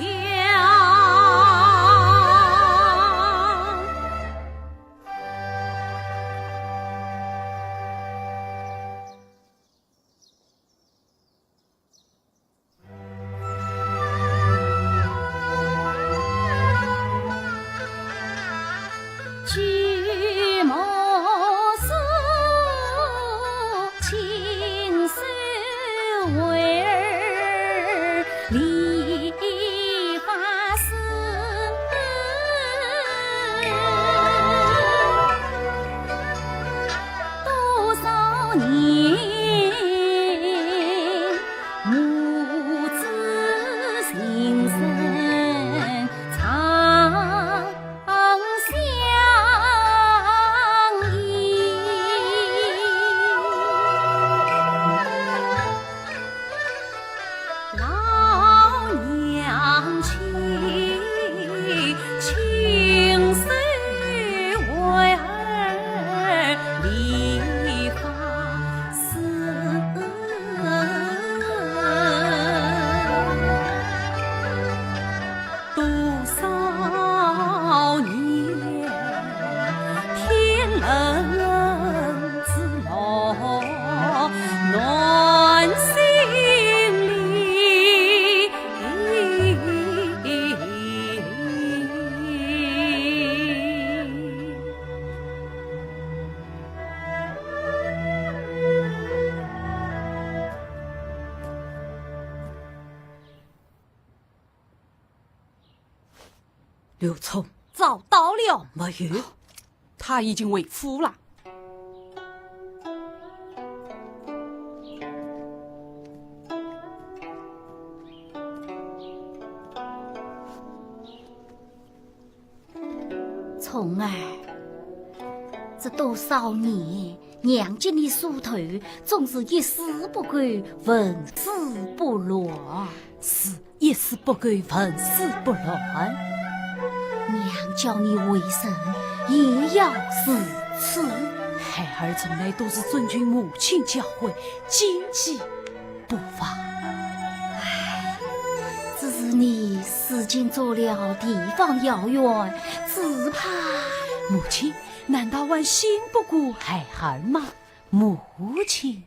老娘亲，亲手为儿理发。刘聪。找到了。没有，他已经回府了。聪儿，这多少年，娘给你梳头，总是一丝不苟，纹丝不乱。是，一丝不苟，纹丝不乱。娘教你为人，也要如此。孩儿从来都是遵循母亲教诲，谨记不忘。唉，只是你如今做了地方要员，只怕……母亲，难道还信不过孩儿吗？母亲。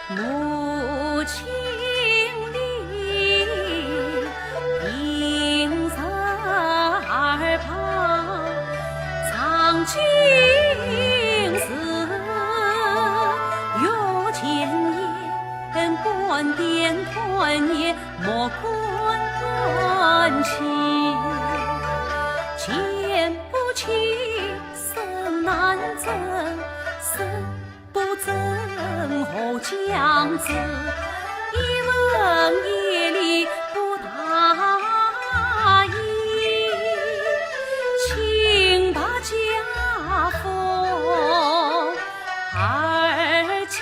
母亲的平日而旁，常经事，越见言，观点团结，莫观断情。见不起，生难争，生不争，何将之？一问一理不答疑，请把家风二记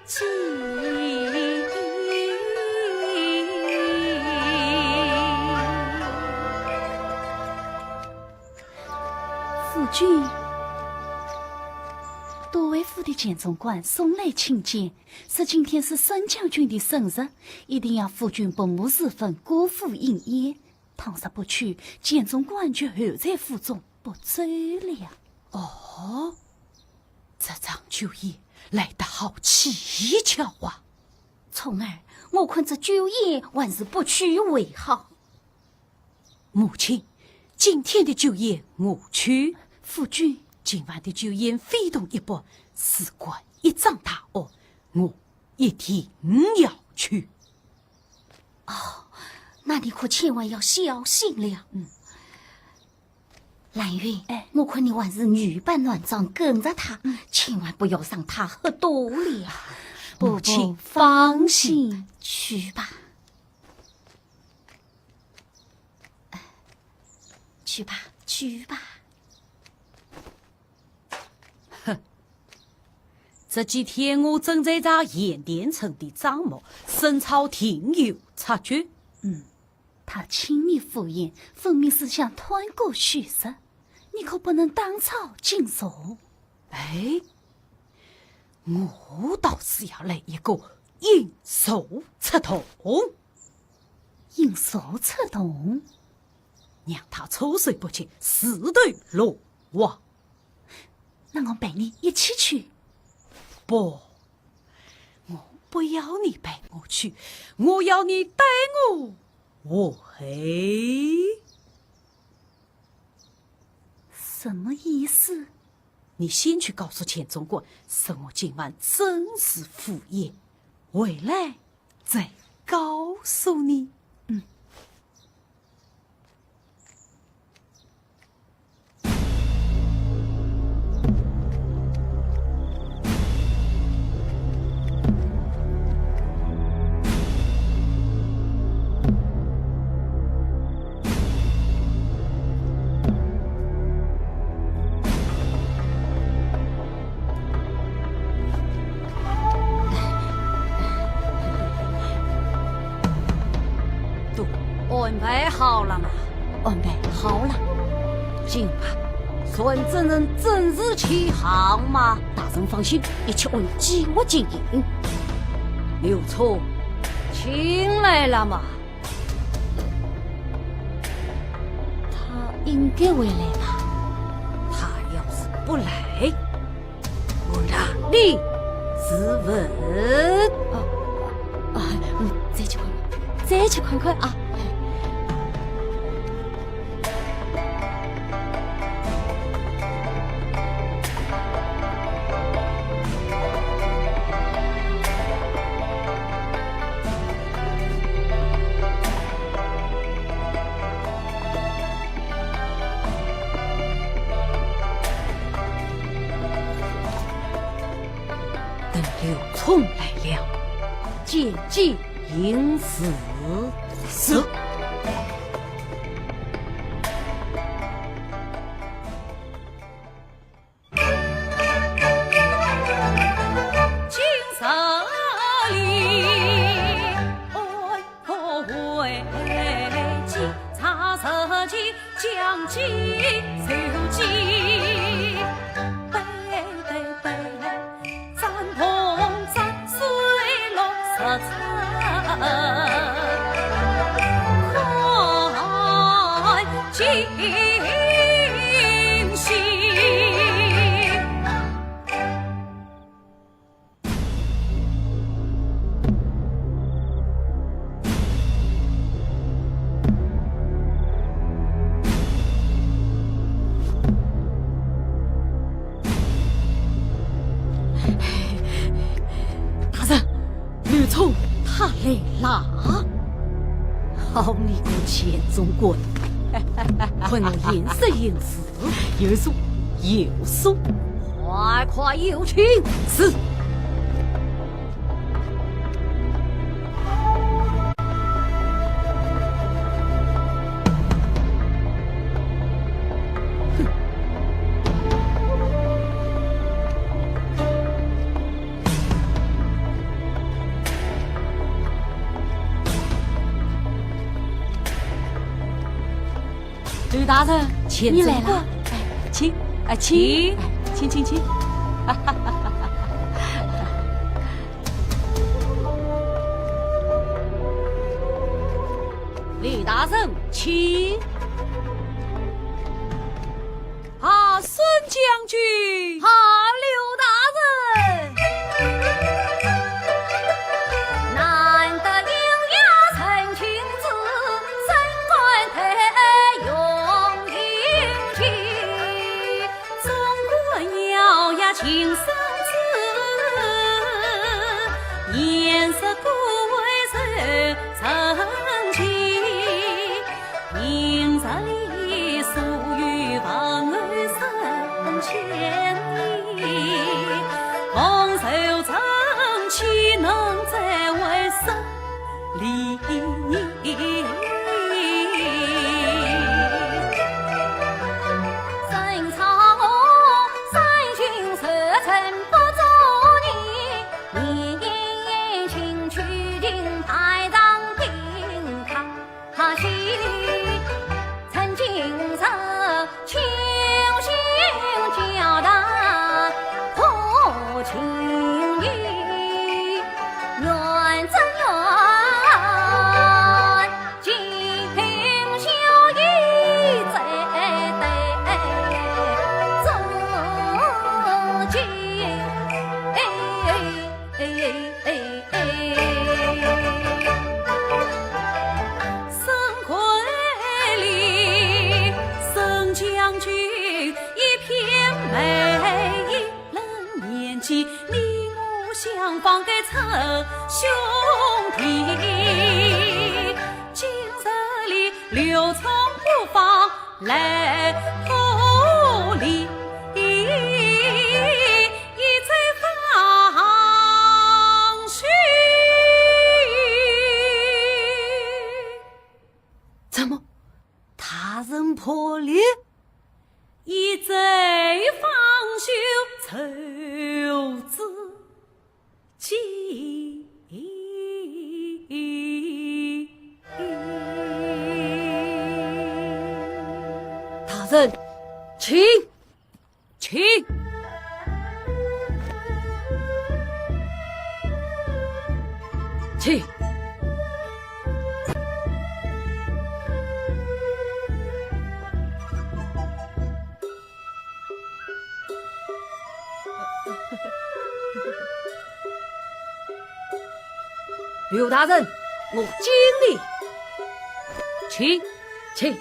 记。夫君。 都尉府的钱总管送来请柬，说今天是孙将军的生日，一定要夫君不慕时分，过府饮宴。倘若不去，钱总管就候在府中不走了。哦，这场酒宴来得好蹊跷啊！聪儿，我看这酒宴还是不去为好。 母亲，今天的酒宴我去。夫君。今晚的酒宴非同一般，事关一桩大案，我一定要去。哦，那你可千万要小心了。嗯。兰云，哎。我看你还是女扮男装跟着他，嗯。千万不要让他喝多了。母亲放心。去吧。 去吧，去吧。哼，这几天我正在查盐田村的账目，沈超定有察觉。嗯，他轻易赴宴，分明是想贪过虚实，你可不能当场进入。哎，我倒是要来一个引蛇出洞。 引蛇出洞？让他措手不及，自投罗网。那我陪你一起去。不，我不要你陪我去，我要你带我回。什么意思？你先去告诉钱总管，说我今晚正式赴宴，回来 再告诉你。嗯。都安排好了吗？安排好了。今晚传证人正式起航吗？大人放心，一切按计划进行。刘聪，请来了吗？ 他应该会来吧？他要是不来，我拿你自刎。啊，啊，嗯，再去看看，再去看看啊。哎。等刘聪来了，见机行事。是。 大人，刘聪他来啦！好你个钱总管，看我严实严实。有数，有数。快快有请。是。 刘大人，钱总管。你来了。哎，请，哎，请，请。哎，请，请，请。刘大人，请。 啊，孙将军。啊，刘大人。难得有夜成亲子，怎敢太用心计。总管咬牙情深志，言说各为人 成亲，因着礼数与朋友三千里，奉受成亲，能再为生理。生朝我三巡十城不做你， 你情去定排上定他，他心里曾经是清醒交代可情意，愿怎愿，今宵一醉对足迹。 哎，哎，哎，哎。沈桂林，沈将军，一片梅，一轮年纪，你我相逢该称兄弟。今日里刘聪不妨来破例。 一醉方休。怎么，大人破例？一醉方休，臭子鸡。大人，请。 请。请。刘大人，我敬礼。请。 请。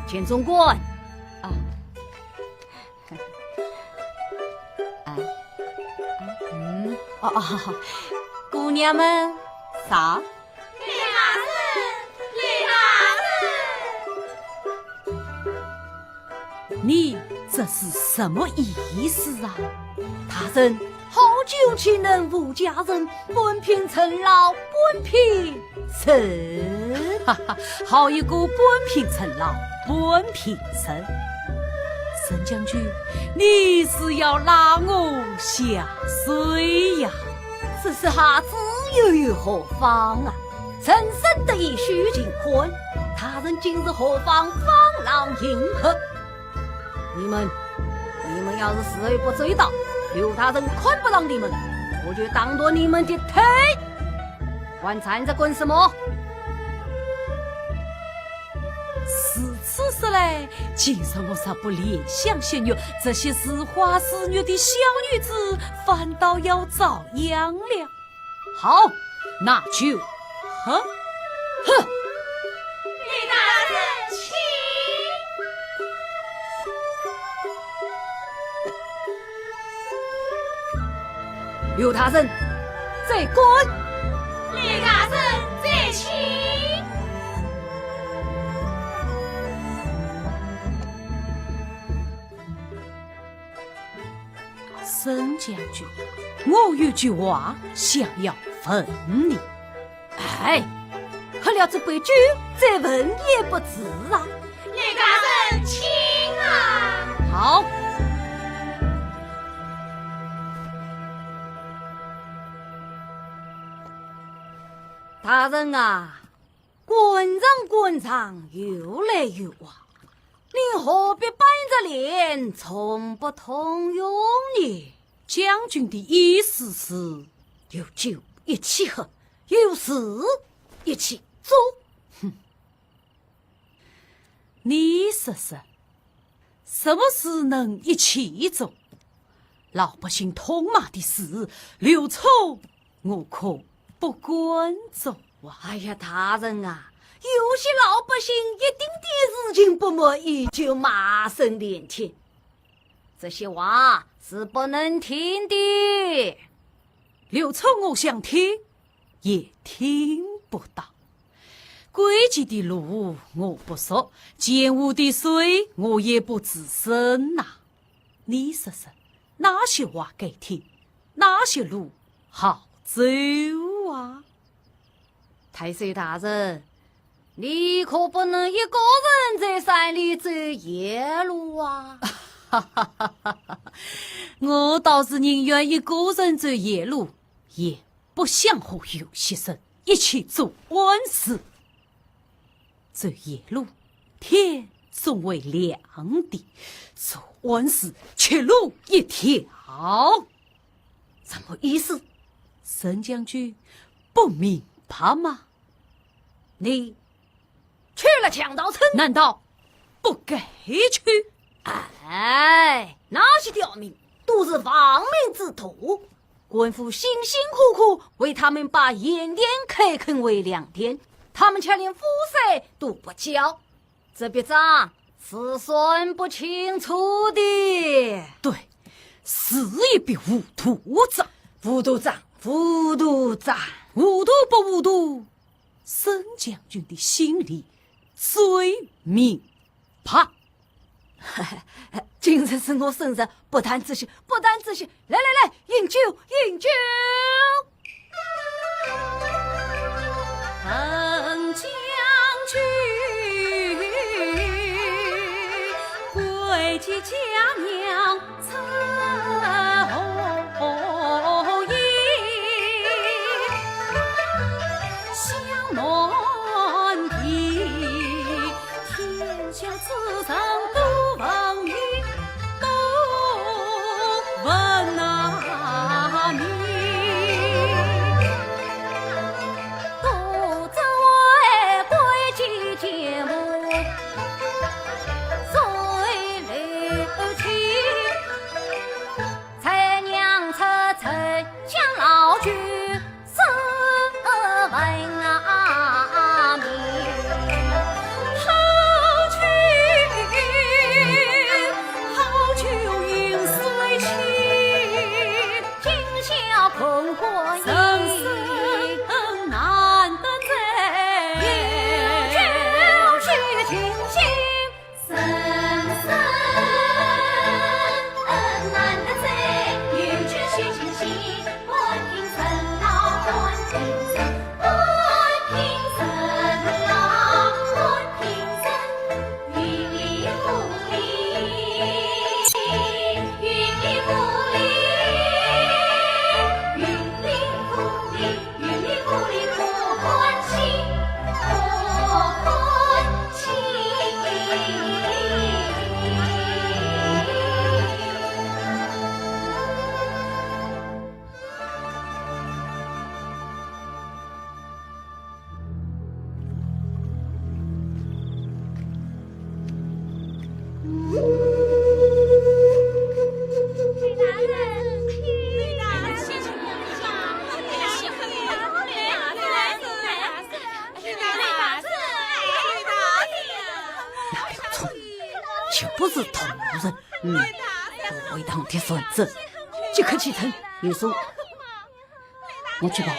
钱总管。啊。哎。嗯。哦，哦，姑娘们，上。你这是什么意思啊？大人，好酒岂能无佳人，半瓶陈老半瓶陈。哈哈，好一个半瓶陈老半瓶陈。沈将军，你是要拉我下水呀？这下子又有何妨啊？人生得意须尽欢，大人今日何妨放浪形骸？你们，你们要是伺候不周到，刘大人看不上你们，我就打断你们的腿。还站着干什么？如此说来，今日我若不怜香惜玉，这些似花似玉的小女子，反倒要遭殃了。好，那就，哼，哼。刘大人，请。刘大人，再见。刘大人，再请。沈将军，我有句话想要问你。哎，喝了这杯酒，再问也不迟啊。刘大人，请啊。好。大人啊，官场官场，游来游啊，你何必板着脸从不通用呢？将军的意思是，有酒一起喝，有诗一起作。哼，你说说，什么事能一起作？老百姓痛骂的事，刘聪我可不敢作啊。哎呀，大人啊，有些老百姓一丁点事情不满意就骂声连天，这些话是不能听的。刘聪我想听，也听不到。规矩的路我不熟，江湖的水我也不知深呐。你说说，哪些话该听，哪些路好走啊？太守大人，你可不能一个人在山里走夜路啊。我倒是宁愿一个人走夜路，也不想和有些人一起做官司。走夜路，天总会亮的，做官司，绝路一条。什么意思？沈将军不明白吗？你去了抢早春，难道不该去？哎，那些刁民都是亡命之徒，官府辛辛苦苦为他们把盐田开垦为粮田，他们却连赋税都不交，这笔账是算不清楚的。对，是一笔糊涂账。糊涂账，糊涂账。糊涂不糊涂，沈将军的心里最明白。今日是我生日，不谈这些，不谈这些。来来来，饮酒，饮酒。绝不是同路人。嗯，我会当天算账，即刻启程。有数，我去吧。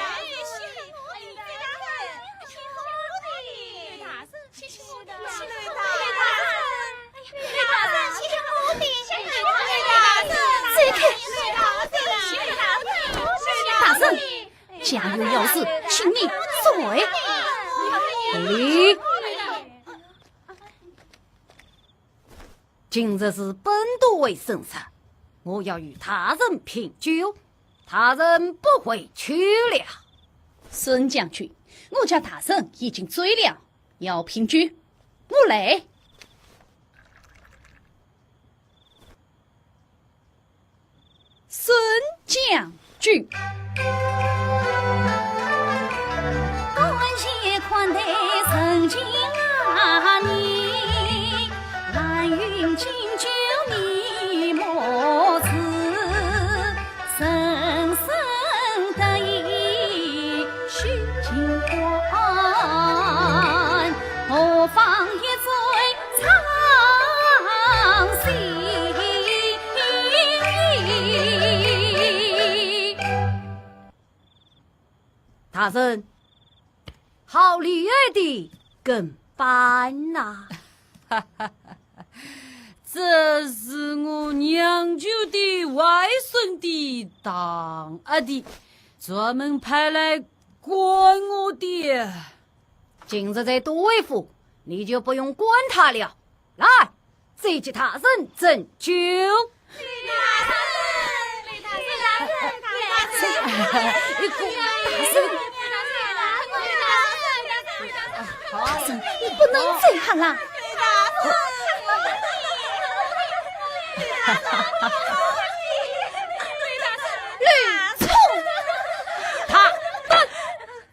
走开！大人，家有要事，请你速回。回礼。 今日是本都尉生日，我要与大人品酒，大人不回去了。孙将军，我家大人已经醉了，要品酒，我来。 孙将军。感谢款待，盛情啊，你兰云敬酒你莫辞，人生得意须尽欢，何妨一醉 大人，好厉害的跟班呐！这是我娘舅的外孙的堂阿弟，专门派来管我的。 今日在都尉府，你就不用管他了。来，再给大人斟酒。大人，你不能这样啦！吕聪，他，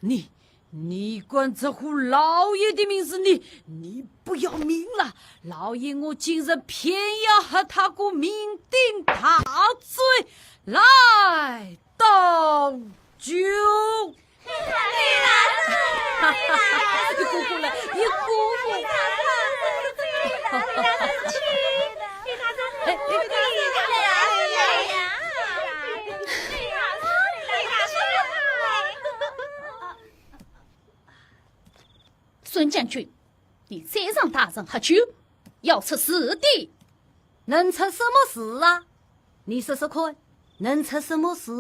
你 你敢直呼老爷的名字，你，你不要命了？老爷，我今日偏要和他个酩酊大醉，来倒酒。一个个来，一个个。哎，哎，哎。 孙将军，你再让大人喝酒，要出事的。能出什么事啊？你说说看，能出什么事？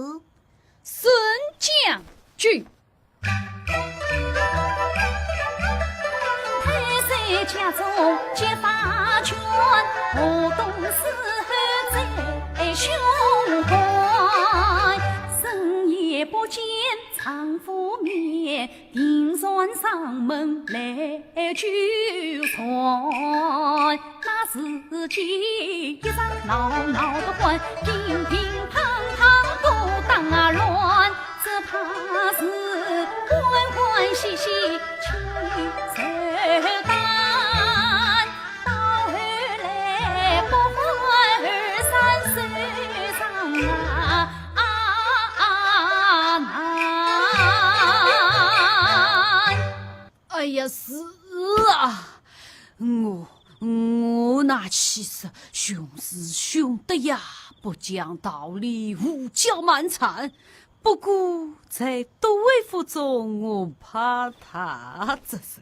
孙将军。 哎呀，是啊，我，我那气是凶是凶的呀，不讲道理，胡搅蛮缠。不过在都尉府中，我怕他这是，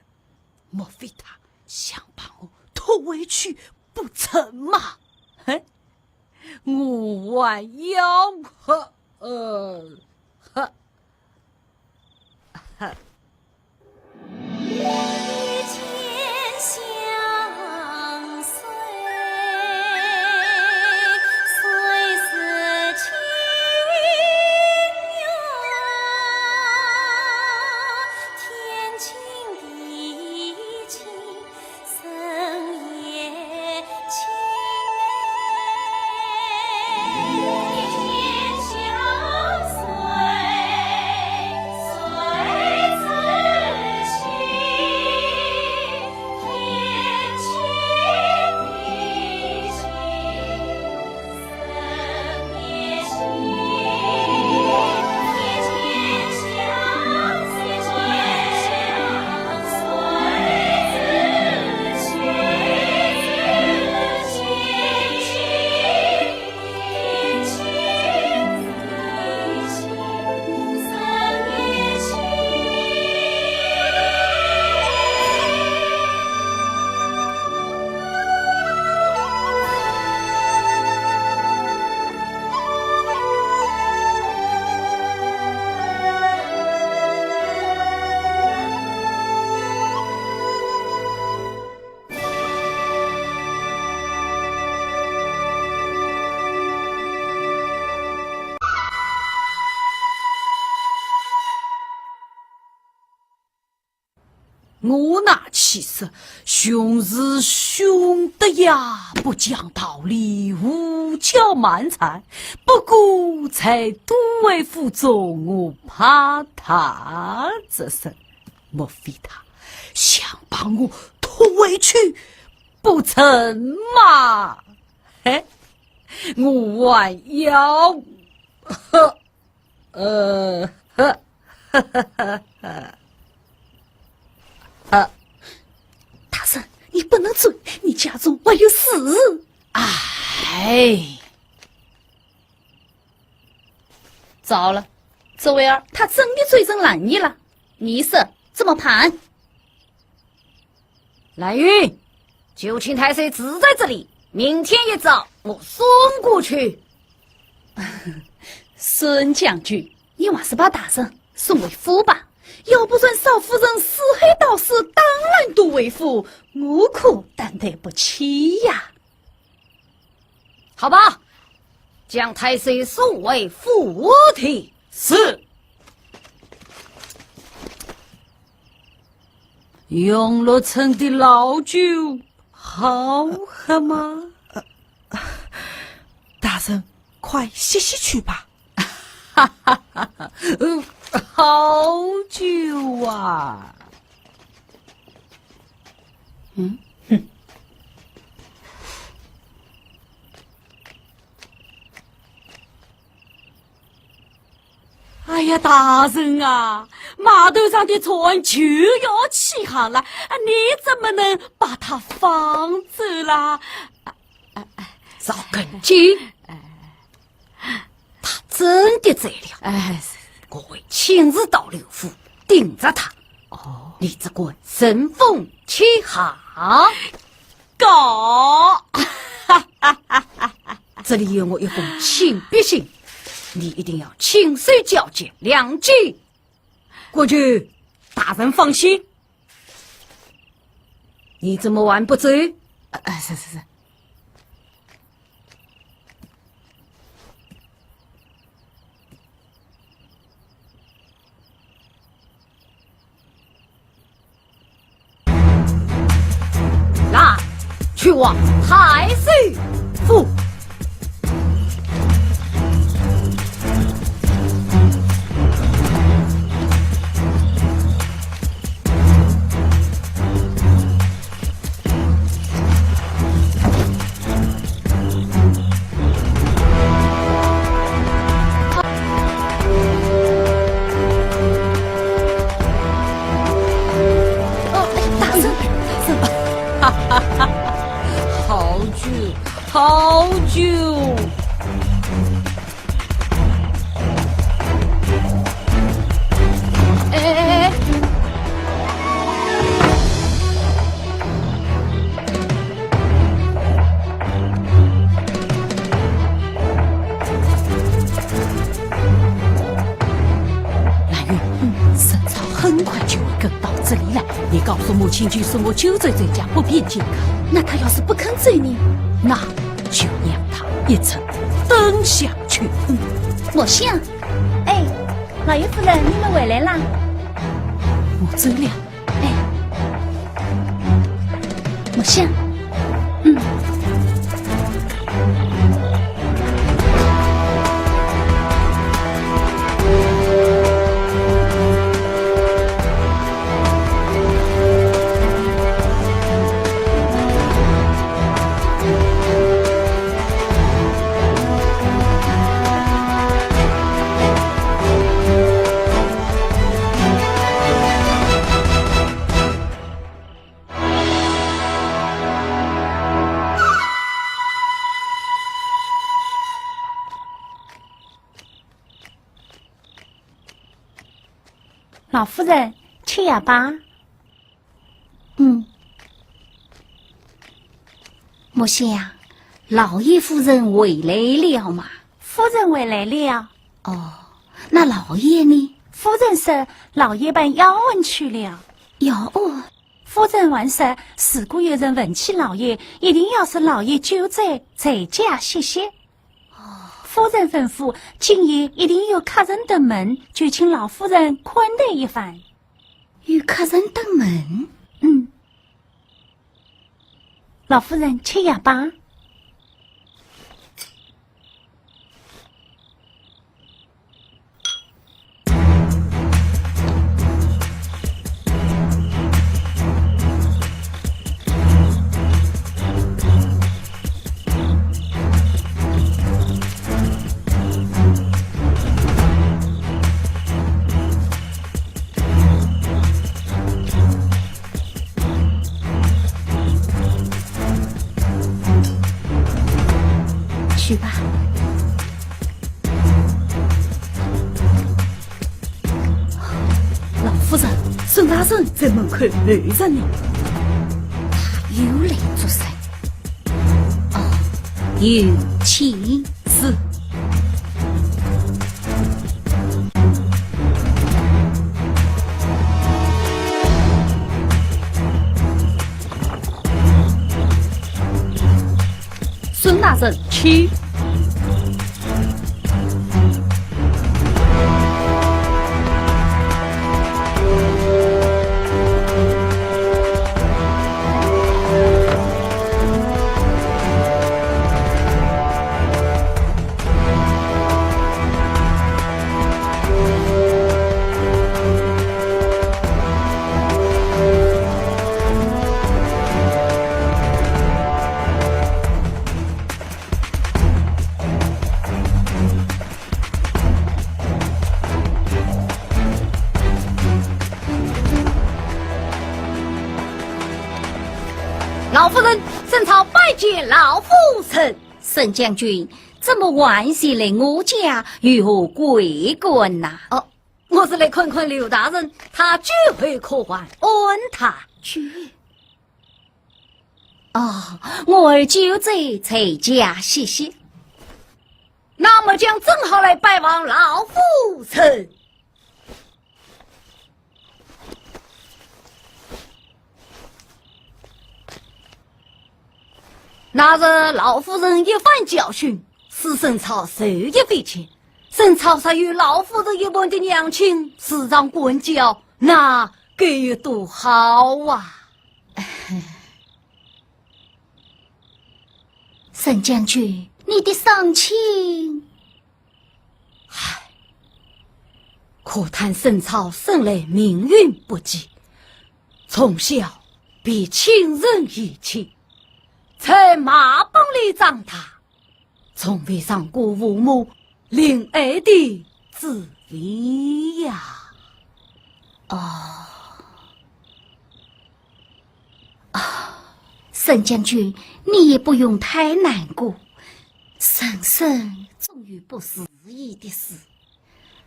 莫非他想把我拖回去不成吗？嘿，我还要喝，呃，喝。我那气势，凶是凶的呀，不讲道理，胡搅蛮缠，不过在都尉府中，我怕他这人，莫非他想把我拖回去不成吗？嘿，我还要，呵，呃，呵，呃，大人，你不能走，你家中还有事。哎，糟了，这位儿，他真的追人来了，你说怎么办？ 蓝云，九卿太守住在这里，明天一早我送过去。孙将军，你还是把大人送回府吧，要不然少夫人四海倒水，当然都尉府，我可担待不起呀。好吧，将太守送回府听。是。 永乐城的老酒好喝吗？大人，快歇歇去吧。哈哈哈哈，好酒啊！嗯，哼。 哎呀，大人啊，码头上的船就要起航了，啊，你怎么能把它放走啦？啊，啊，啊，赵根基，哎。他真的醉了。哎，是。我会亲自到刘府盯着他。哦。你只管顺风起航。 告。这里有我一封亲笔信，你一定要亲手交给梁吉。国舅，大人放心。你怎么还不走？哎，是，是，是。 来，去往太守府。 哦，哎，大人，大人。好酒，好酒。 哎，哎，哎，哎。蓝云，嗯，沈超很快就会跟到这里来，你告诉母亲，就是我酒醉在家不便见客。那他要是不肯走呢？那就让他一直等下去。嗯。墨香， 哎，老爷夫人，你们回来啦。我走了。哎，墨香。嗯。 老夫人，吃药吧。 嗯。墨香，老爷夫人回来了吗？夫人回来了。哦，那老爷呢？夫人说老爷办要案去了。要案？夫人还说，如果有人问起老爷，一定要说老爷酒醉，在家歇息。哦。夫人吩咐，今夜一定有客人登门，就请老夫人款待一番。有客人登门。嗯。老夫人，吃药吧。 去吧。老夫人，沈大人在门口候着呢。他又来作甚？哦，有请。是。 沈大人，请。 老夫人，沈草拜见老夫人。沈将军，这么晚些来我家，有何贵干呐？哦，我是来看看刘大人，他酒后可还安泰？酒……哦，我儿酒醉，在家歇息。那末将正好来拜望老夫人。 那日老夫人一番教训，使沈草受益匪浅。沈草若有老夫人一般的娘亲，时常管教，那该有多好啊！沈将军，你的伤心…… 唉，可叹沈草生来命运不济，从小被亲人遗弃，在马棚里长大，从未尝过父母怜爱的滋味呀。哦。 啊，沈将军，你也不用太难过，人生总有不如意的事。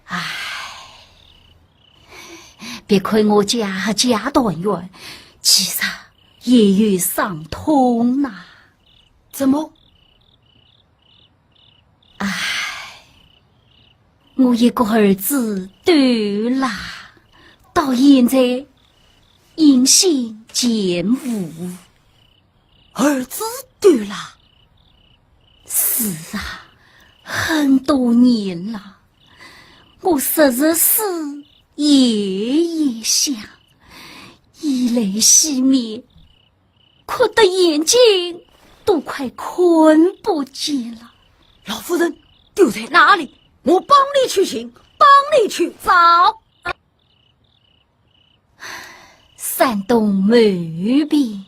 唉，别看我家阖家团圆，其实也有伤痛呐。怎么？ 唉，我一个儿子丢了，到现在音信全无。儿子丢了？是啊，很多年了，我时时思，夜夜想，以泪洗面， 哭得眼睛都快看不见了。老夫人，丢在哪里？我帮你去寻，帮你去找。山东某边。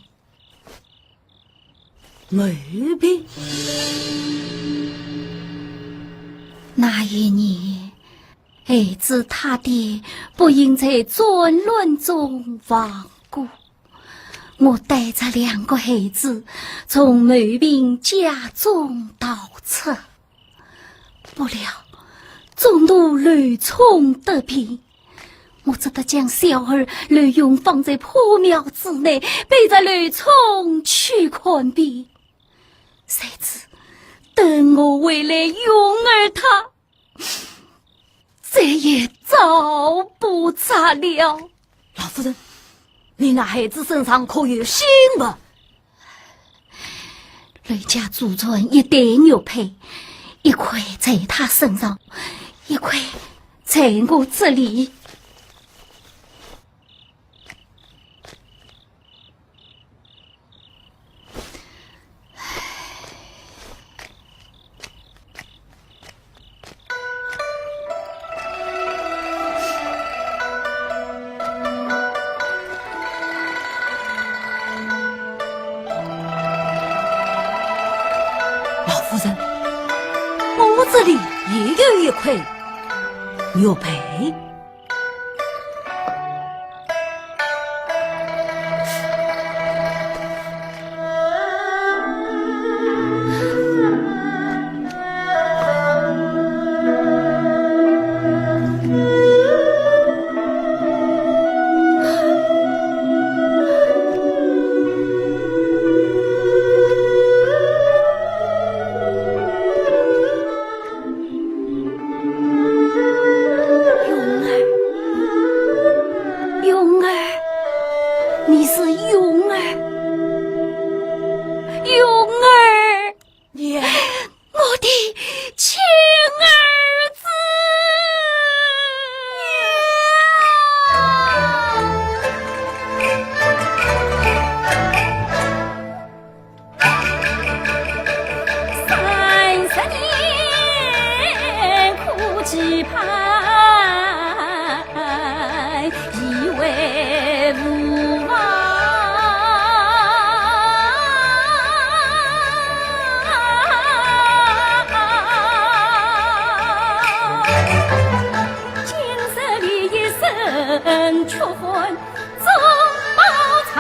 某边？那一年，孩子他爹不幸在战乱中亡故。 我带着两个孩子从某边家中逃出，不料中途刘聪得病，我只得将小儿刘勇放在破庙之内，背着刘聪去看病。谁知等我回来，勇儿他 再也找不着了。老夫人，你那孩子身上可有信物？刘家祖传一代玉佩，一块在他身上，一块在我这里。这里也有一块玉佩。 蓉儿，蓉儿，你是蓉儿，蓉儿。娘。我的亲儿子。娘。 三十年苦期盼，一回无望。今日里一声缺婚 中饱场。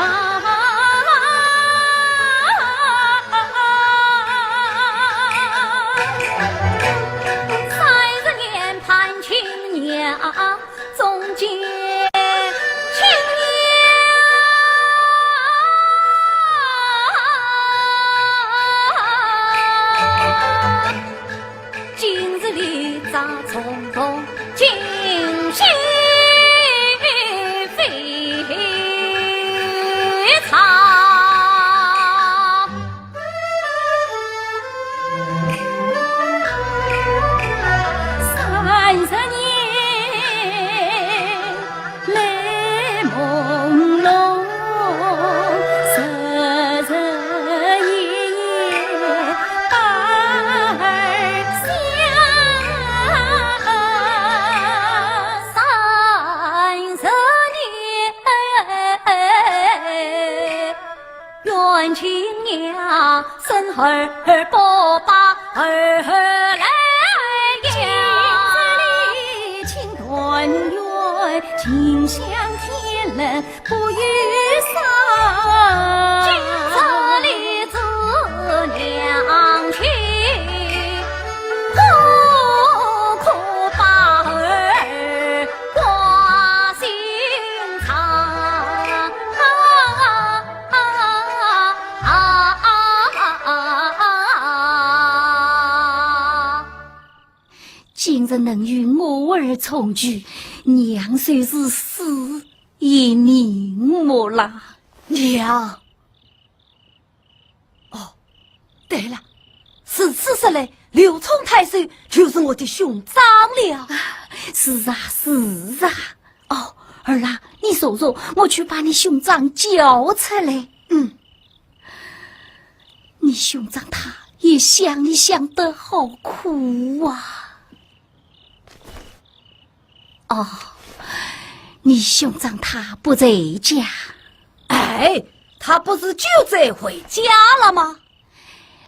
三十年盼亲娘，终见亲娘。 今日里再重逢，今夕非常。三十年 来朦胧，日日夜夜把儿想。三十年，愿亲娘生儿不把儿来养。今日里情团圆，近乡天冷 不与丧。今朝里做娘亲，苦苦把儿挂心肠。今日能与我儿重聚，娘虽是死， 也瞑目啦。娘。哦，对了，如此说来，刘聪太守就是我的兄长了。啊，是啊，是啊。哦，儿啊，你坐坐，我去把你兄长叫出来。嗯。你兄长他也想你想得好苦啊。 哦，你兄长他不在家。哎，他不是就在回家了吗？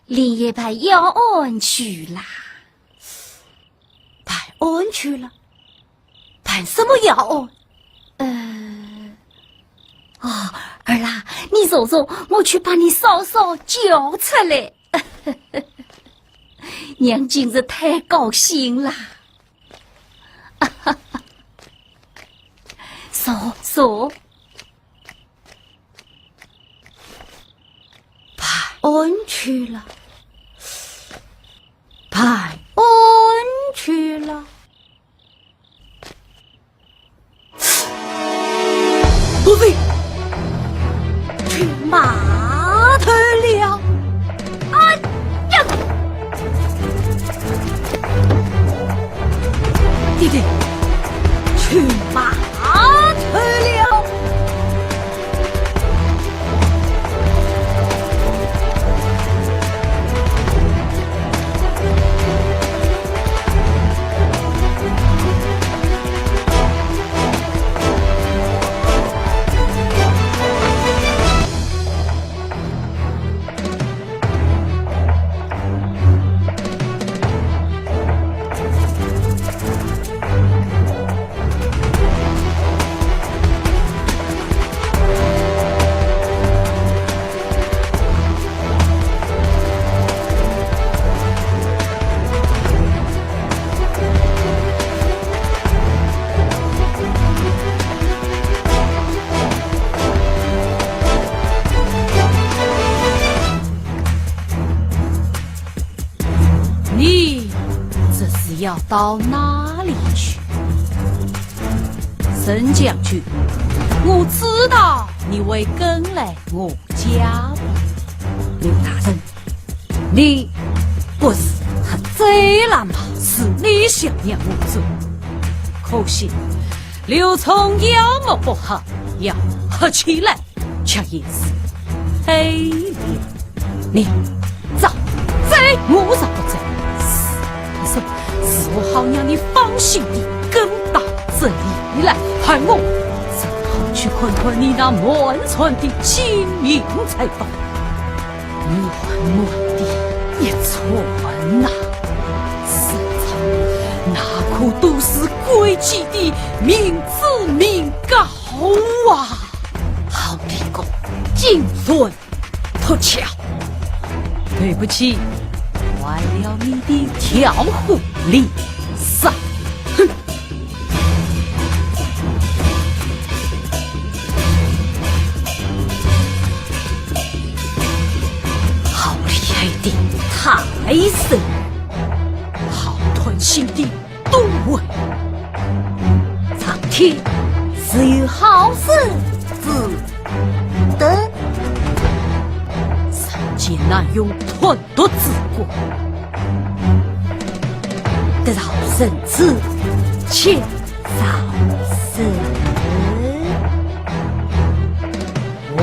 连夜办要案去啦。办案去了？办什么要案？呃，哦，儿啊，你坐坐，我去把你嫂嫂叫出来。娘今日太高兴啦。 坐，坐。办案去了，办案去了。不对，去码头了。 哎呀！弟弟，去码头了。要到哪里去？沈将军，我知道你会跟来我家的。刘大人，你不是喝醉了吗？是你想让我走。可惜，刘聪要么不喝，要喝起来 却也是黑脸。你走，走，我若不走，是，是，是我好让你放心地跟到这里来，而我正好去看看你那满船的金银财宝。满满的一船呐，是的，那可都是贵气的名字名告啊！ 好你个金船脱壳！对不起，坏了你的调虎离山。哼！好厉害的泰山，好贪心的 都尉。苍天自有好生之德，人间难容贪毒之官。得饶人之且饶人。 黄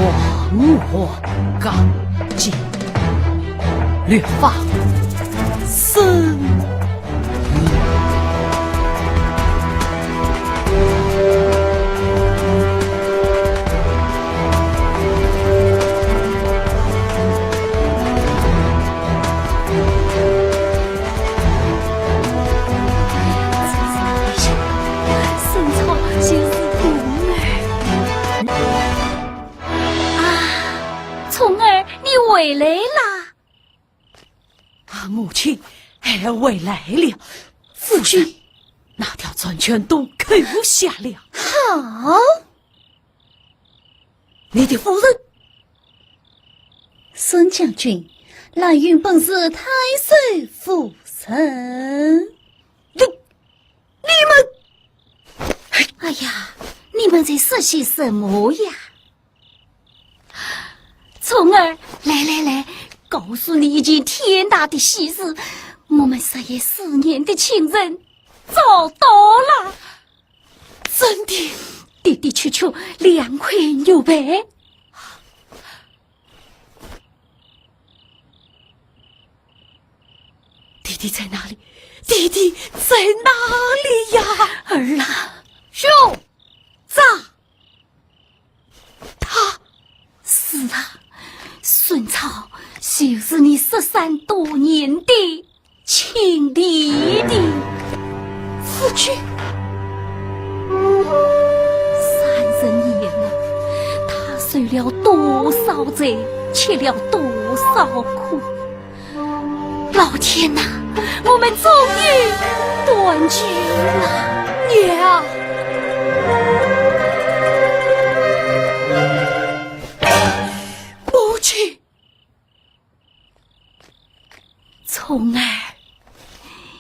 河刚劲，律法森严。沈草就是童儿。 啊，聪儿，你回来啦！啊，母亲，孩儿回来了。夫人，那条船全都扣下了。好，你的夫人？孙将军，兰云本是太守夫人。你，你们……哎呀，你们在说些什么呀？ 聪儿，来来来，告诉你一件天大的喜事，我们日夜思念的亲人找到了。真的？的的确确，两块玉佩。弟弟在哪里？弟弟在哪里呀？儿啊！兄长！ 他……是啊，孙超就是你失散多年的亲弟弟。夫君。三十年了，他受了多少罪，吃了多少苦。 老天哪，我们终于团聚了。娘！母亲！聪儿，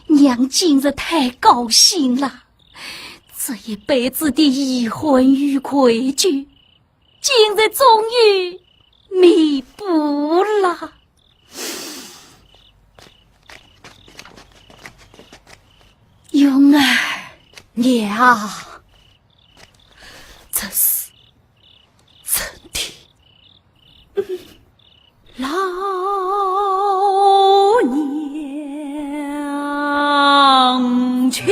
娘今日太高兴了，这一辈子的遗憾与愧疚， 今日终于弥补了。蓉儿。娘，这是真的。 老娘亲，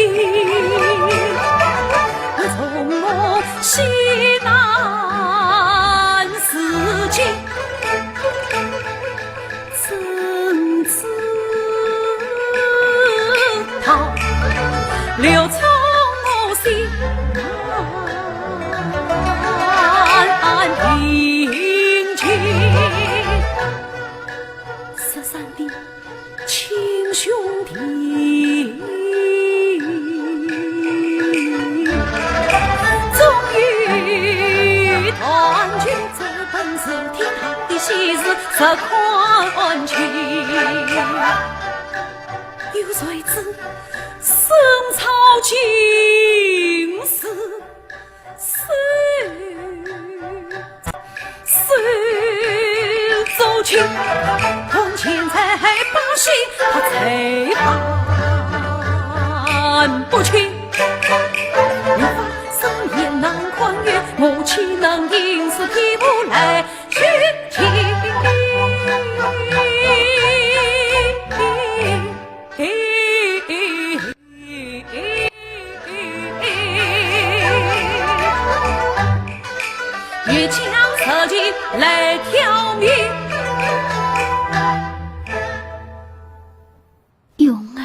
从我西南至今，怎知道流从我心 难平静。失散的亲兄弟，终于团聚，这本是天大的喜事，实可欢庆。有谁知生草尽是手，手足情，看钱财百姓，他才看不清。欲发生也难宽裕，我岂能因此提步来寻情？ 越将自己来挑明。云儿。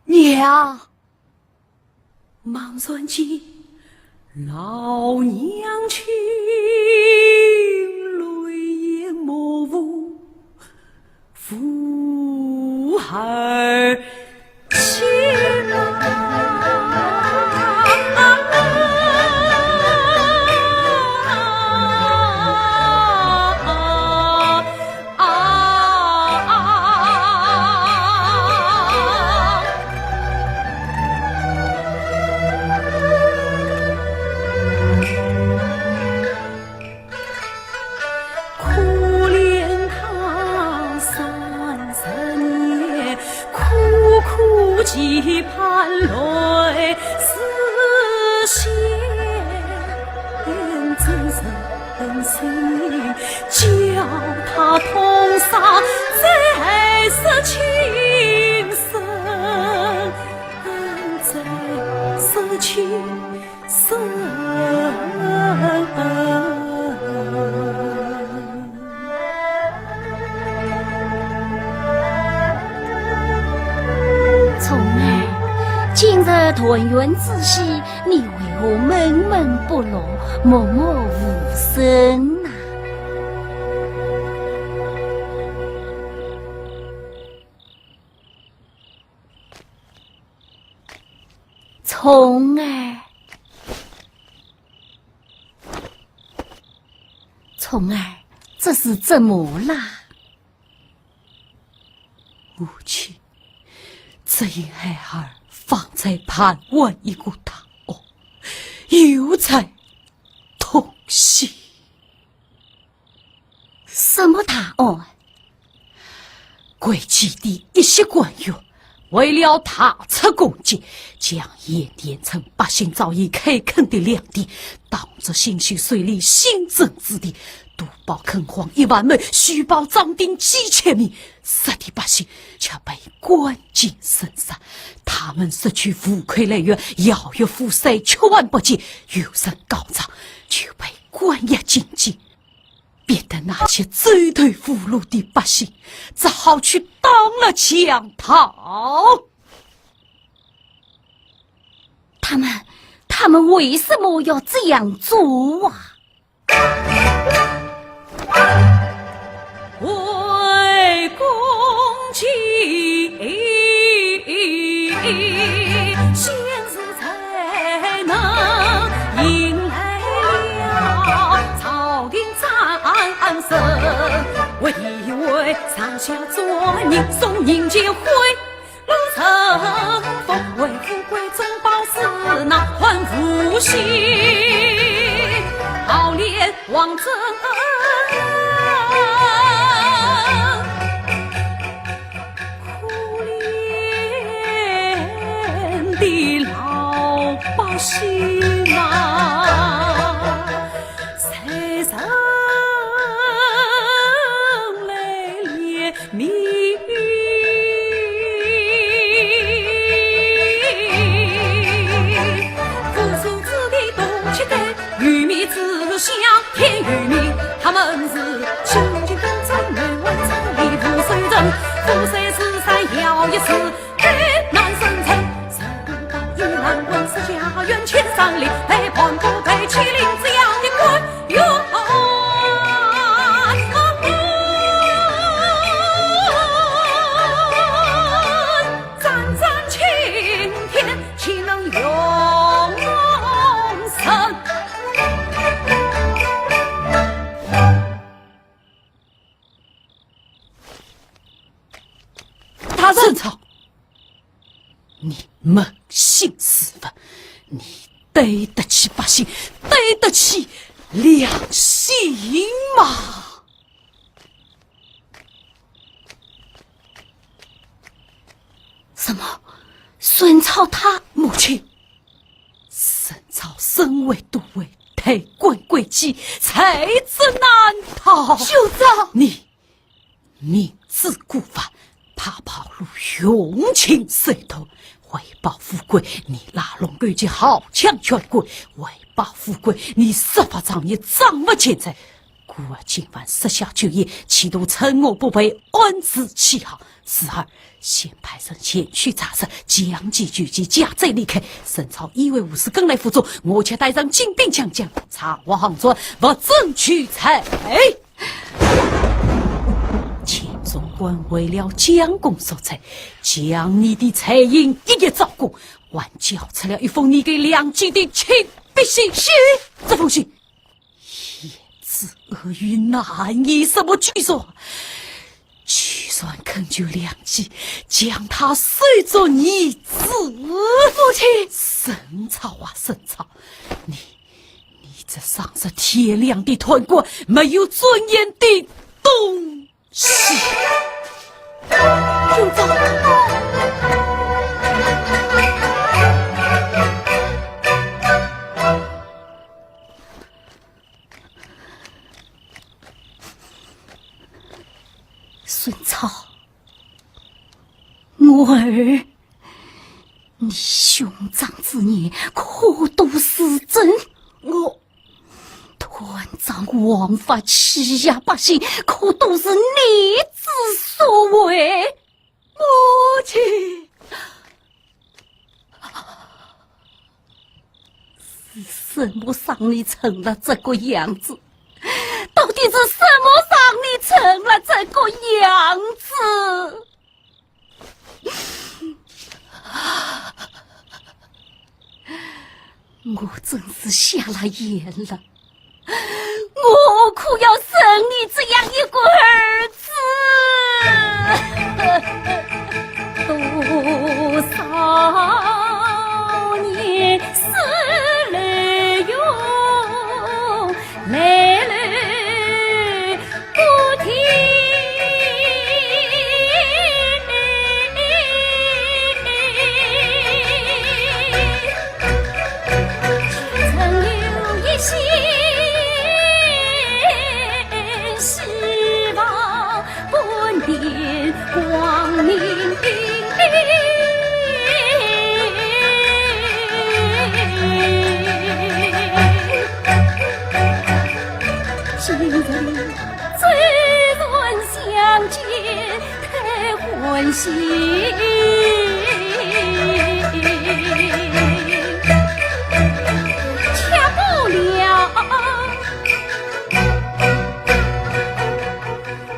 娘。 猛然间，老娘亲泪眼模糊，扶而起啊。 啊，可怜他三十年，苦苦期盼来实现，真是 人心，叫他痛杀再世亲生，再世亲生。虫儿，今日团圆之喜， 你为何闷闷不乐，默默无声呐？虫儿，虫儿，这是怎么啦？ 母亲，只因孩儿方才办完一个大案，又在痛心。什么大案？贵气的一些官员，为了大出功绩，将盐田村百姓早已开垦的良田，当作新修水利新增之地，都 报垦荒一万亩，虚报涨丁几千名，杀的百姓却被关进深山。他们失去户口来源，徭役赋税，吃饭不进，有人告状，就被关押进京。逼得那些走投无路的百姓，只好去打了墙逃。他们，他们为什么要这样做啊？ 为公己，先是才能迎来了朝廷赞声，为地位上下做人送人间徽。 路成风，为富贵中饱私囊，还无心抱怜王政恩。可怜的老百姓啊， 谁人来怜悯？富庶之地多乞丐，愚民之乡天与命。他们是你扪心自问，你对得起百姓，对得起良心吗？什么？孙超他？母亲，孙超身为都尉，代官归期，才子难逃。兄长，你明知故犯，怕跑路，用情深重。为保富贵，你拉拢勾结豪强权贵；为保富贵，你设法藏匿赃物钱财。故而今晚设下酒宴，企图趁我不备，暗自起好。侄儿，先派人前去查实，将计就计，将贼离开。孙超以为无事，跟来府中，我却带上精兵强将，查获行踪，物证俱在。 秦总管为了将功赎罪，将你的财印一一招供，还交出了一封你给梁冀的亲笔信。是。这封信言之恶语，难以什么举说。居然恳求梁冀将他收作义子。母亲，孙超啊，孙超，你 你这丧失天良的贪官，没有尊严的东西！兄长，孙超，我儿， 你兄长之言可都是真？我，断章枉法欺压百姓，可都是你之所为？母亲，是什么让你成了这个样子？到底是什么让你成了这个样子？ 我真是瞎了眼了，我可要生你这样一个儿子。多少年思来又 来来不停。曾留一线希望， 半点光明。今日虽然相见太欢喜，却不了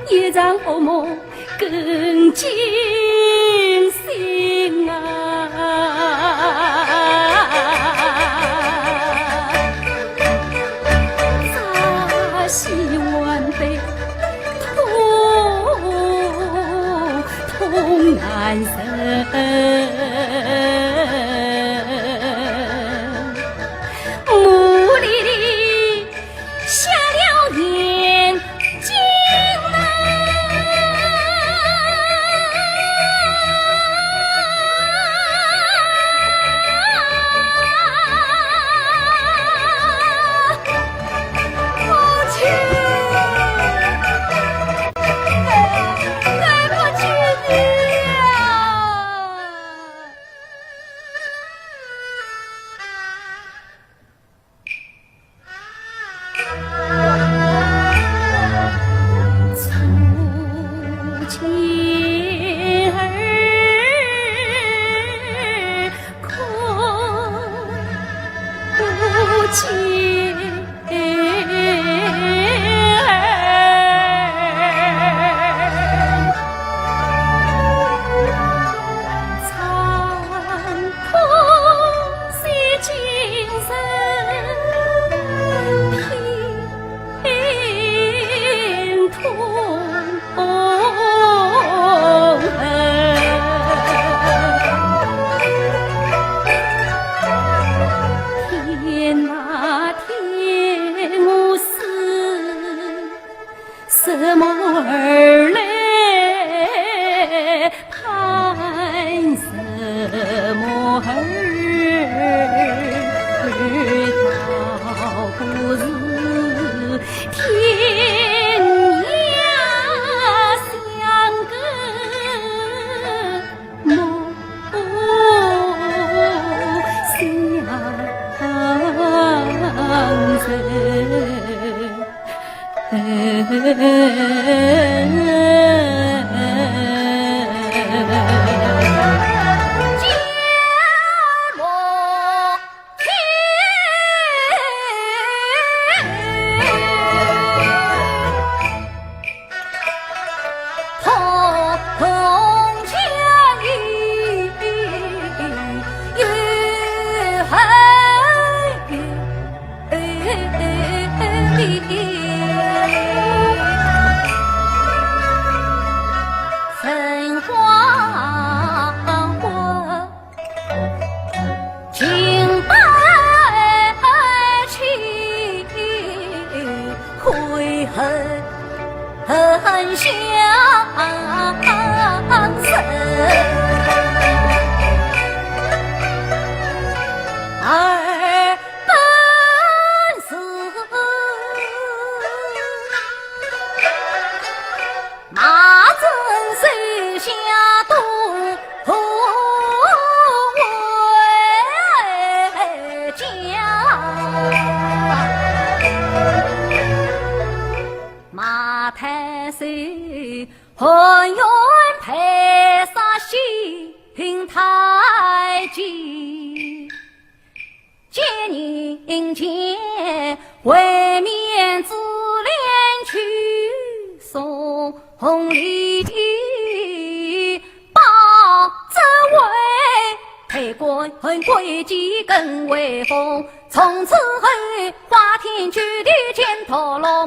一场噩梦更惊心啊！扎西还被痛，痛难忍。 母里里瞎了眼睛啊！什么而来？盼什么而到？不是天涯相隔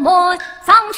梦相随。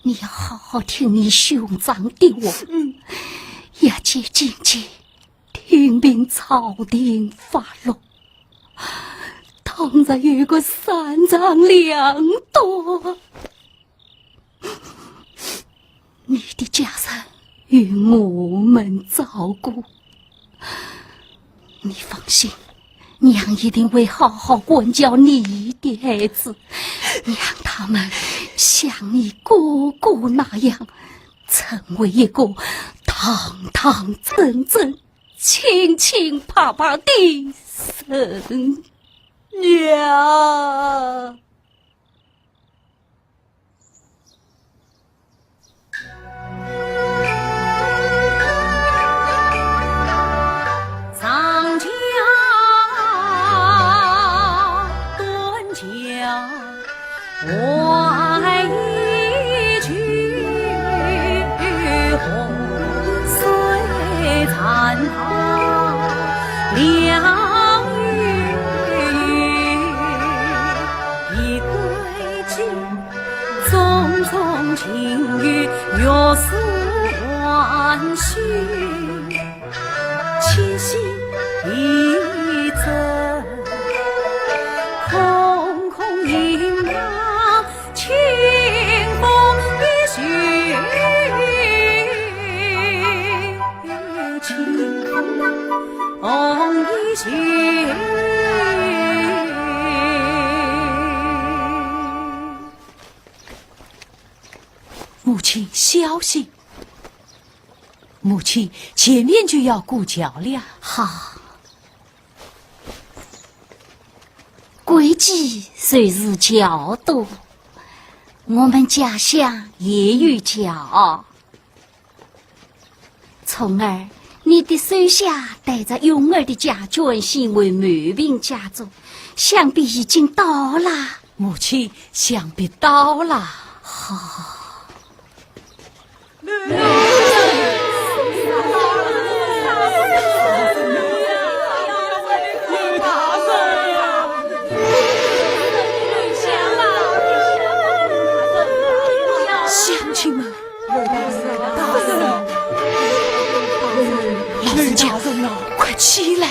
你要好好听你兄长的话，嗯，要紧紧听凭朝廷发落。倘若有个三长两短，你的家人由我们照顾。你放心，娘一定会好好管教你的孩子，让他们像你哥哥那样，成为一个堂堂正正、清清白白的人。娘！ 母亲，小心！母亲，前面就要过桥了。好。 归期就是桥都，我们家乡也有桥。聪儿，你的手下带着勇儿的家眷先回满平家中，想必已经到啦。母亲，想必到啦。好。 乡亲们，大人，老人家，快起来！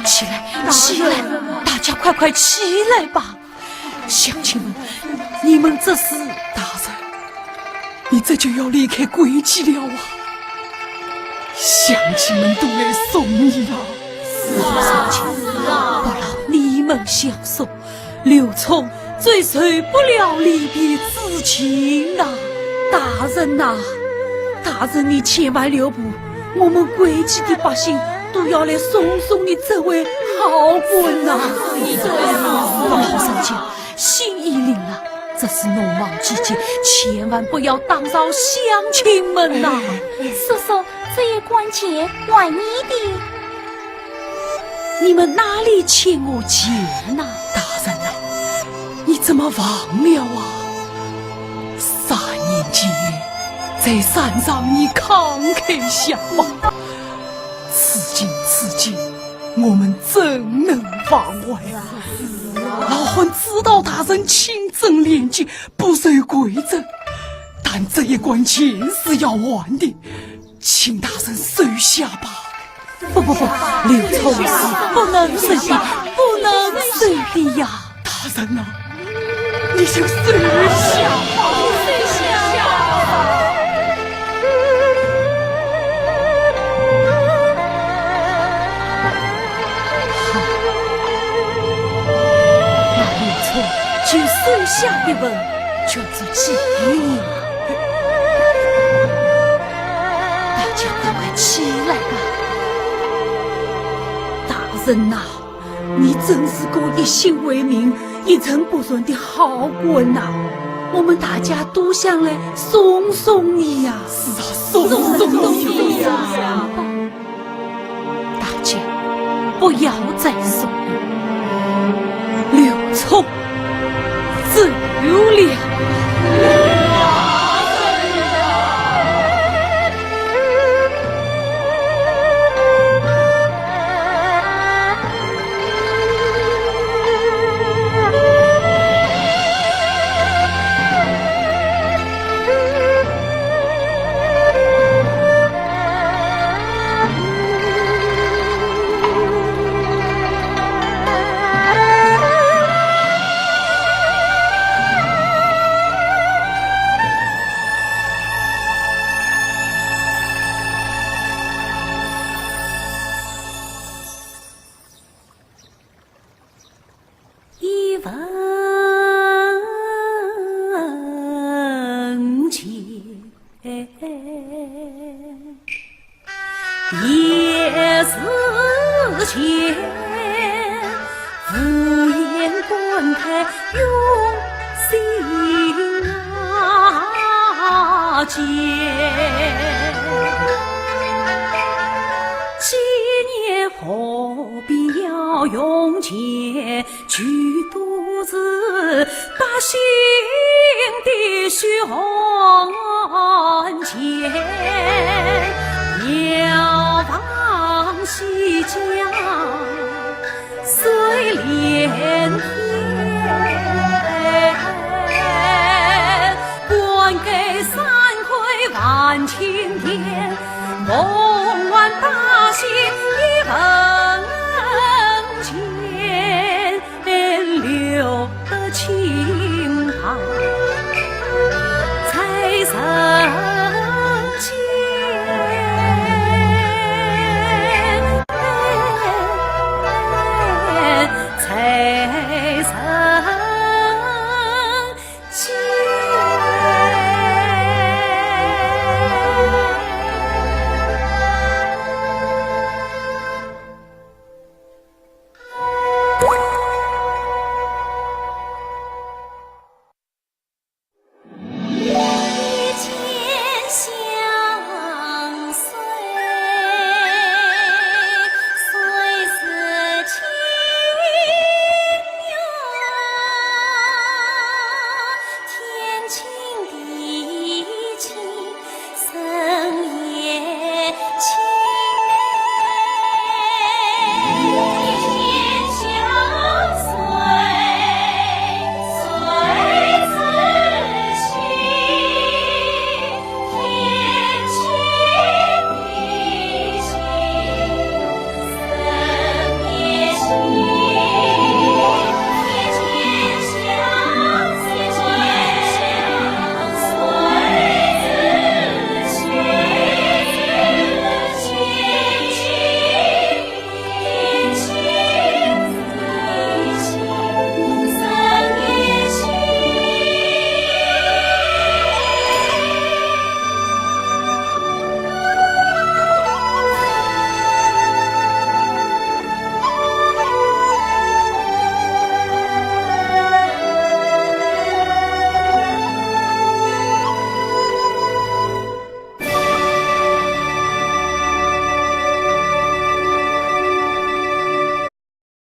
起来，起来，大家快快起来吧！ 乡亲们，你们这是……大人，你这就要离开归期了啊！乡亲们都来送你了。是啊，是啊。不劳你们相送，刘聪最受不了离别之情啊！大人呐，大人你千万留步，我们归期的百姓都要来送送你这位好官呐。老人家， 心意领了，这是农忙季节，千万不要打扰乡亲们呐。叔叔，这一官钱还你的。你们哪里欠我钱呐？大人呐，你怎么忘了啊？三年前，在山上你慷慨相帮，此情此景，我们怎能忘怀啊？ 老汉知道大人清正廉洁，不受贿诿，但这一官钱是要还的，请大人收下吧。不不不，刘聪是不能收的，不能收的呀！大人呐，你就收下吧。 好，那刘聪就收下一文，捐作祭礼。大家快快起来吧。大人呐，你真是个一心为民、一尘不染的好官呐，我们大家都想来送送你呀。是啊，送送你呀。 大家不要再送了，刘聪走了。纪念何必要用剑去度日，百姓的血汗钱，要望西江 水连天，还给三块万金钿。